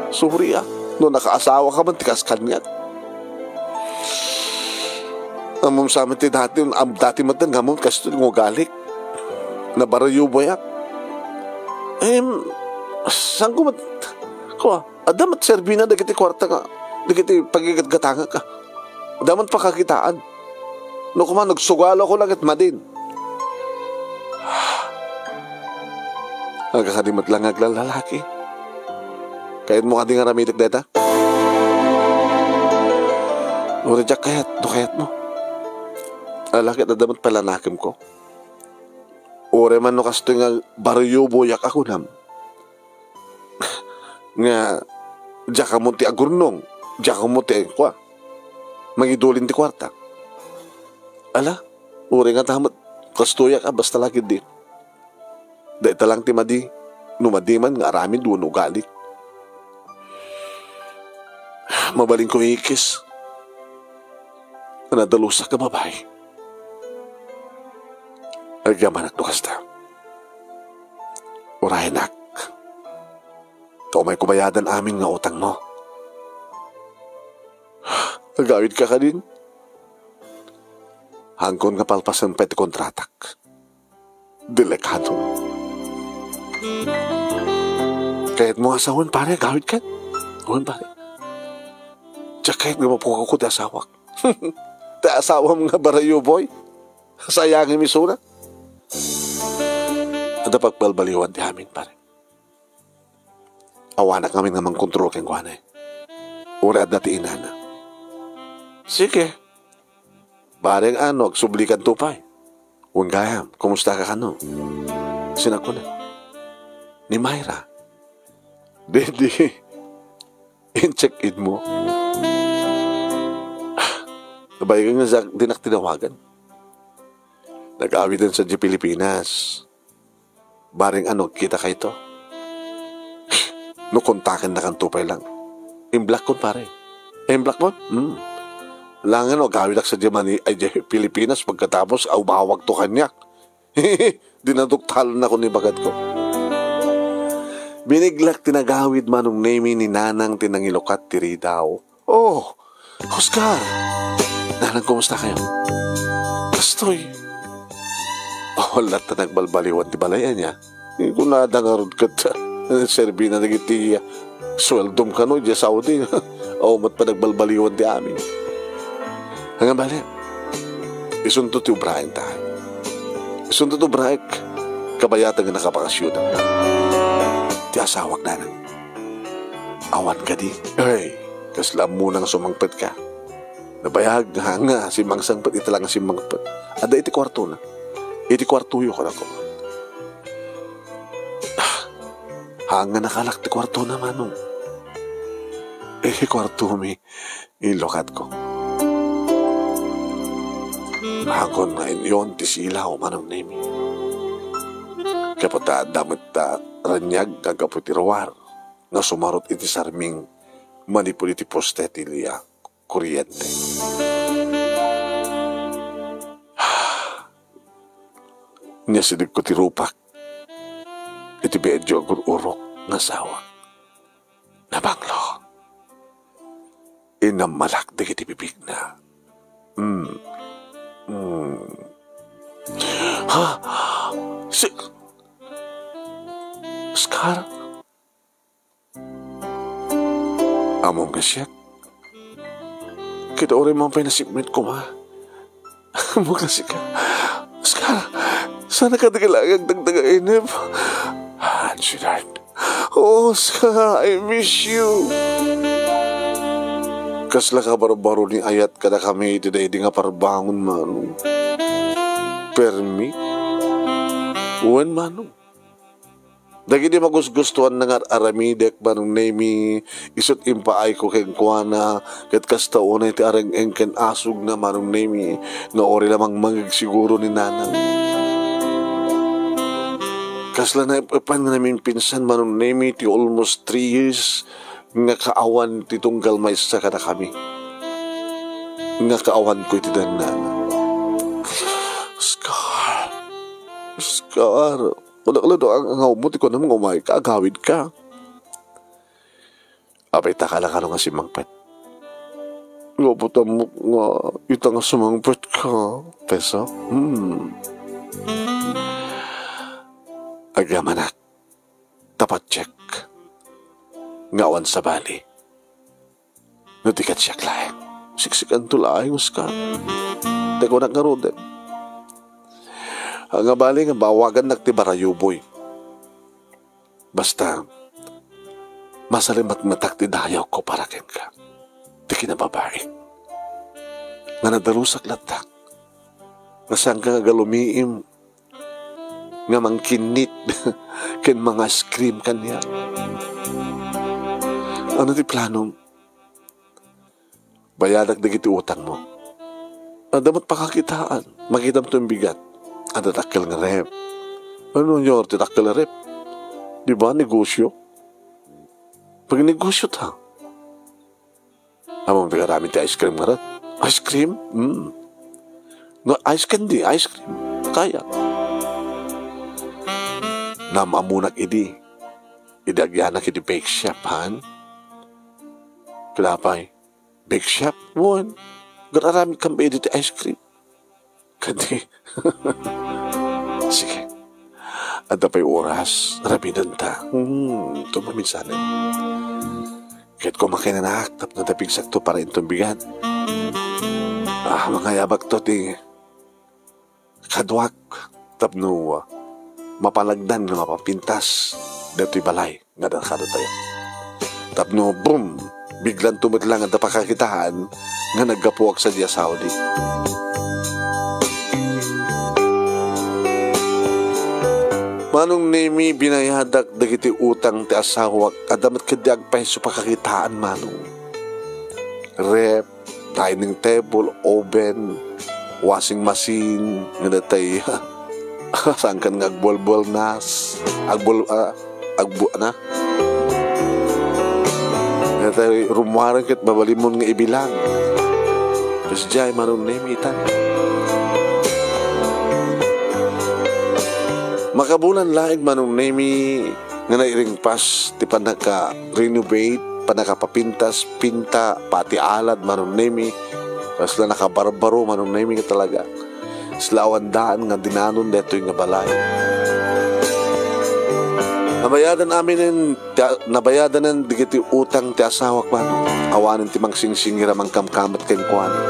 Sorry, a. No nakaasawaka man ti kas kaniak. Ammom sa met ti dati, am-, dati met nga ammom kastoy nga ugalik. Nabarayuboyak. Em, saanko met, kua, adda met serbina dagiti kuarta nga, dagiti pagigatgatangak, a. Adda met pakakitaan. No koma, nagsugalo ako lang ket madin. Agakadi met lang nga aglallalaki. Kayatmo kadi nga aramidek dayta? Uray diak kayat, no kayatmo. Ala ket adda met pay lanakemko. Uray man no kastoy nga barayuboyak a kunam. Nga diak ammo ti agurnong, diak ammo ti, kua, mangidulin ti kuarta. Ala, uray nga ta met, kastoyak a, basta la ketdi. Dayta lang ti madi, no madi man nga aramid wenno ugalik. Mabalinko ikis. Nadalusak a babai. Agyamanak no kasta. Urayenak. Ta umayko bayadan amin nga utangmo. Agawidka kadin? Hangkon nga palpasen pay ti kontratak. Delikado. Kayatmo nga asawen, pare, agawidkan? Wen, pare. Diak kayat nga mapukaw ko ti asawak. Ti asawam nga barayuboy. Sayangem isuna. Adda pagbalbaliwan ti amin, pare. Awanak ngamin nga mangkontrol kenkuana, eh. Uray adda ti inana. Sige. Bareng ano, agsublikanto pay. Wen gayam, kumustaka kano? Sino kuna? Ni Myra. Didi. In-check-in mo. Nabayagen nga sa-, dinak tinawagan. Nag-awiden sadiay Pilipinas. Bareng ano, agkitakayto. No kontakennakanto pay lang. Imblock kon, pare. Imblock kon? Hmm. Langan no, agawidak sadiay Mani-, ay, diay Pilipinas, pagkatapos, umawagto kaniak. Dinaduktalan ako ni bagatko. Biniglak ti nagawid, Manong Nemi, ni Nanang ti nangilukat ti ridaw. Oh, Oscar! Nanang, kumusta kayo? Kastoy. Oh, latta nagbalbaliwan ti balay ania. Kunada ngarud ket, serbina dagiti, ah, sueldom kano idiay Saudi. Awan met pay nagbalbaliwan ti amin. Ania bale, isunto ti ubraentayo. Isunto ti ubraek, kabayatan nga nakabakasyon ti asawak, Nanang. Awan kadi? Ay, kasla ammona nga sumangpetka. Nabayag nga, nga simmangsangpet ita lang nga simmangpet. Adda iti kuartona. iti kuartoyo, kadakot. Haan nga nakalak ti kuartona, Manong. Iti kuartomi, ilukatko. Haanko nga inyon ti silaw, Manong Nemi. Kayat ta adda met ta raniag nga gapu ti ruar nga sumarot iti sarming manipud iti poste ti lia, kuryente. Nia, sidegko ti rupak iti medyo agur-urok nga asawa. Nabanglo. Inammalak dagiti bibigna. Mm. Mm. Ha? Si Oscar? Ammom nga siak? Ket uray man pay nasipnget koma. Ammok nga sika. Oscar, saan ka di kailangan dagdaga inip? Ah, sweetheart. Oh, Oscar, I miss you. Kasla kabarbaro ni ayat kadakami iti daydi nga parbangon, Manong. Permi? Wen, Manong. Dagiti magusgustoan nga ar-aramidek, Manong Nemi, isut' impaayko kenkuana, ket kasta unay ti areng-eng ken asugna, Manong Nemi, nga uray la mangmangeg siguro ni Nanang. Kasla naep-epan nga namimpinsan, Manong Nemi, ti almost three years nga kaawan ti tunggal maysa kadakami. Nga kaawanko iti dannana. Scar. Scar. Kunak la no ang-angawmo ti kunam nga umayka, agawidka. Apay, ta kala kano nga simmangpet? Gapu ta ammok nga ita nga sumangpetka, Pesa. Hmm. Agyamanak, ta patiek nga awan sabali. No di ket siak laeng, siksikanto laeng, Oscar. Ti kunak ngaruden. Nga bali nga bawagannak ti barayuboy. Basta, masalimatmatak ti dayawko para kenka. Ti kinababain. Nga nadalusak latta. Nga saanka nga agalumim nga mangkinnit ken manga-scream kaniak. Ano ti planom? Bayadak dagiti utangmo. Adda met pakakitaan. Makitam ti bigat. Adda dakkel nga ref. Ano nga ti dakkel nga ref? Di ba, negosyo? Pagnegosyo ta. Ammom ti aramid ti ice cream ngarud? Ice cream? Mm. No, ice candy, ice cream. Kaya. Naam-ammonak idi. Idi agyanak iti bake shop, han? Ket apay, bake shop? Wen, agar-aramidkami idi ti ice cream. Kadi. Sige. Adda pay oras, aramidenta. Hmm, tumaminsanen. Ket kumakinanak, tapno napigsakto para inton bigat. Ah, mangayabakto ti kaduak, tapno, ah, mapanagdan nga mapapintas datoy balay nga adda kadatayo. Tapno, boom! Biglanto met lang adda pakakitaan nga naggapuak sadiay a Saudi. Manong Nemi, binayadak dagiti utang ti asawak. Adda met ketdi agpayso pakakitaan, Manong. Ref, dining table, oven, washing machine, nga datay, saankan nga agbualbualnas, agbual-, ah, agbu-, ana? Nga datay rummuaren ket mabalinmon nga ibilang. Kasdiay, Manong Nemi, itan. Makabulan laeng, Manong Nemi, nga nairingpas ti pannaka-renovate, pannakapapintas, pinta, pati alad, Manong Nemi. Kasla nakabarbaro, Manong Nemi, nga talaga. Kasla awan daan nga dinanon daytoy nga balay. Nabayadan aminen, ti, nabayadanen dagiti utang ti asawak, Manong. Awanen ti mangsingsingira mangkamkamot kenkuana.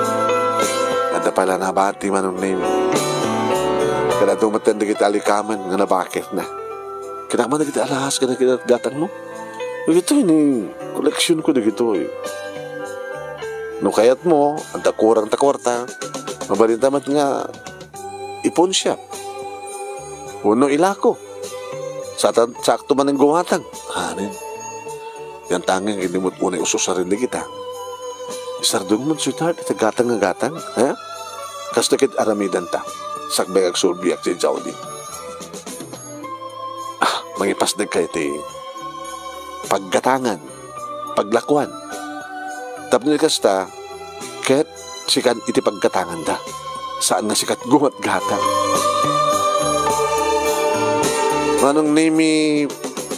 Adda pay la nabati, Manong Nemi. Ket adu met dagiti alikamen nga nabaketna. Kinakman dagiti alahas ken gatgatangmo. Dagitoy ni koleksionko dagitoy. No kayatmo, adda kurang ta kuarta, mabalinta met nga i-pawnshop. Wenno ilako. Satan, sakto man ang gumatang. Anen. Yan tanging inimut unay ususaren dagita. Isardeng man, sweetheart, iti gatang nga gatang, ha? Kastoy ket aramidenta. Sakbay nga agsulbiak ti Saudi. Ah, mangipasdek ka iti paggatangan, paglakuan. Tapno kasta, ket sikan iti paggatanganda. Saan nga sikat gumatgatang. Manong Nemi,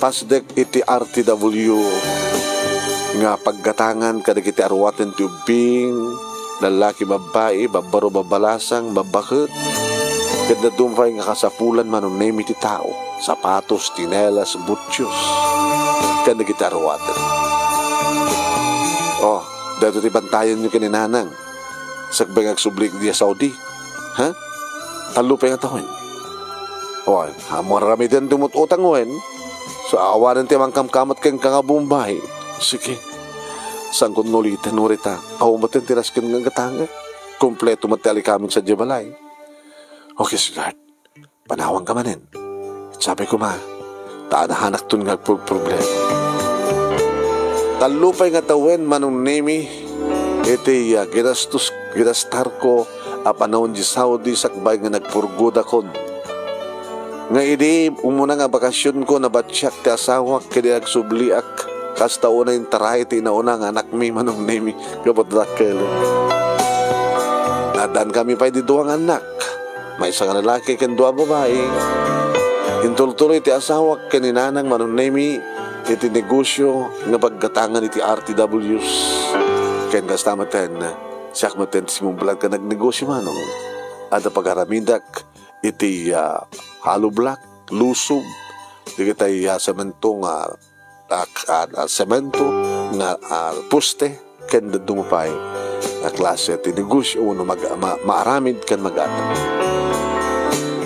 pasdek iti R T W nga paggatangan kadagiti aruaten ti ubbing, lallaki, babbai, babbaro, babbalasang, babbaket, ket dadduma pay nga kasapulan, Manong Nemi, ti tao, sapatos, tinelas, butios, ken dagiti aruaten. Oh, daytoy ti bantayenyo ken ni Nanang. Sakbay nga agsubli idiay Saudi. Ha? Tallo pay nga tawen. Wen, ammo aramiden ti umut-utang wen. So, awanen ti mangkamkamot kenka nga Bombay. Sige. Saan ko no uliten, no rita? Awan met ti nasken nga gatangek. Kompleto met ti alikamin sadiay balay. Okay, sweetheart. Panawanka manen. Sapay koma, ta adahanakton nga agpurproblema. Tallo pay nga tawen, Manong Nemi, iti, ah, ginastos, ginastarko a panawen di Saudi sakbay nga nagpurgodakon. Nga idi umuna nga bakasionko, nabatiak ti asawak ken agsubliak. Kasta unay intaray ti inauna nga anakmi, Manong Nemi, gapu ta dakkel. Addaan kami pay di dua nga annak. Maysa nga lalaki ken dua babai. Intultuloy ti asawak ken ni Nanang, Manong Nemi, iti negosio nga paggatangan iti R T Ws. Ken kasta meten, siak meten ti simumblad nga nagnegosio, Manong. Adda pagaramidak iti, ah, hollow block, lusob, dagiti, ah, semento nga, ah, ah, ah, semento nga, ah, poste, ken dadduma pay a klase ti negosio wenno mag-, ma-, maaramid ken mag-atang.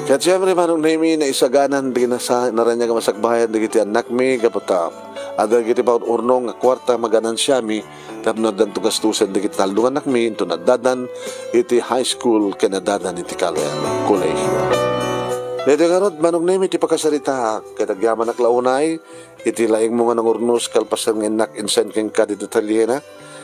Ket siempre, Manong Nemi, naisaganan ti nasa-, naraniag a masakbayan dagiti annakmi, gapu ta adda dagiti paun-urnong nga kuarta maganansiami, tapno addanto gastusen dagiti tallo nga annakmi, inton addadan iti high school ken addadan iti kale-, kolehiyo. Daytoy ngarud, Manong Nemi, ti pakasaritaak, ket agyamanak la unay iti laingmo nga nangurnos kalpasan nga innak insend kenka ditoy ateliena.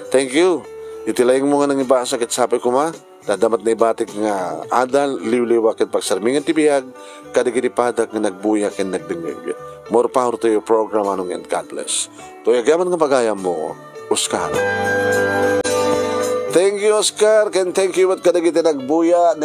Thank you. Iti laingmo nga nangibasa ket sapay koma, adda met naibatik nga adal, liwliwa ken pagsarmingan ti biag kadagiti padak nga nagbuya ken nagdengngeg. More power to your program, Manong, and God bless. Toy agyaman nga pagayammo, Oscar. Thank you, Oscar, ken thank you met kadagiti nagbuya.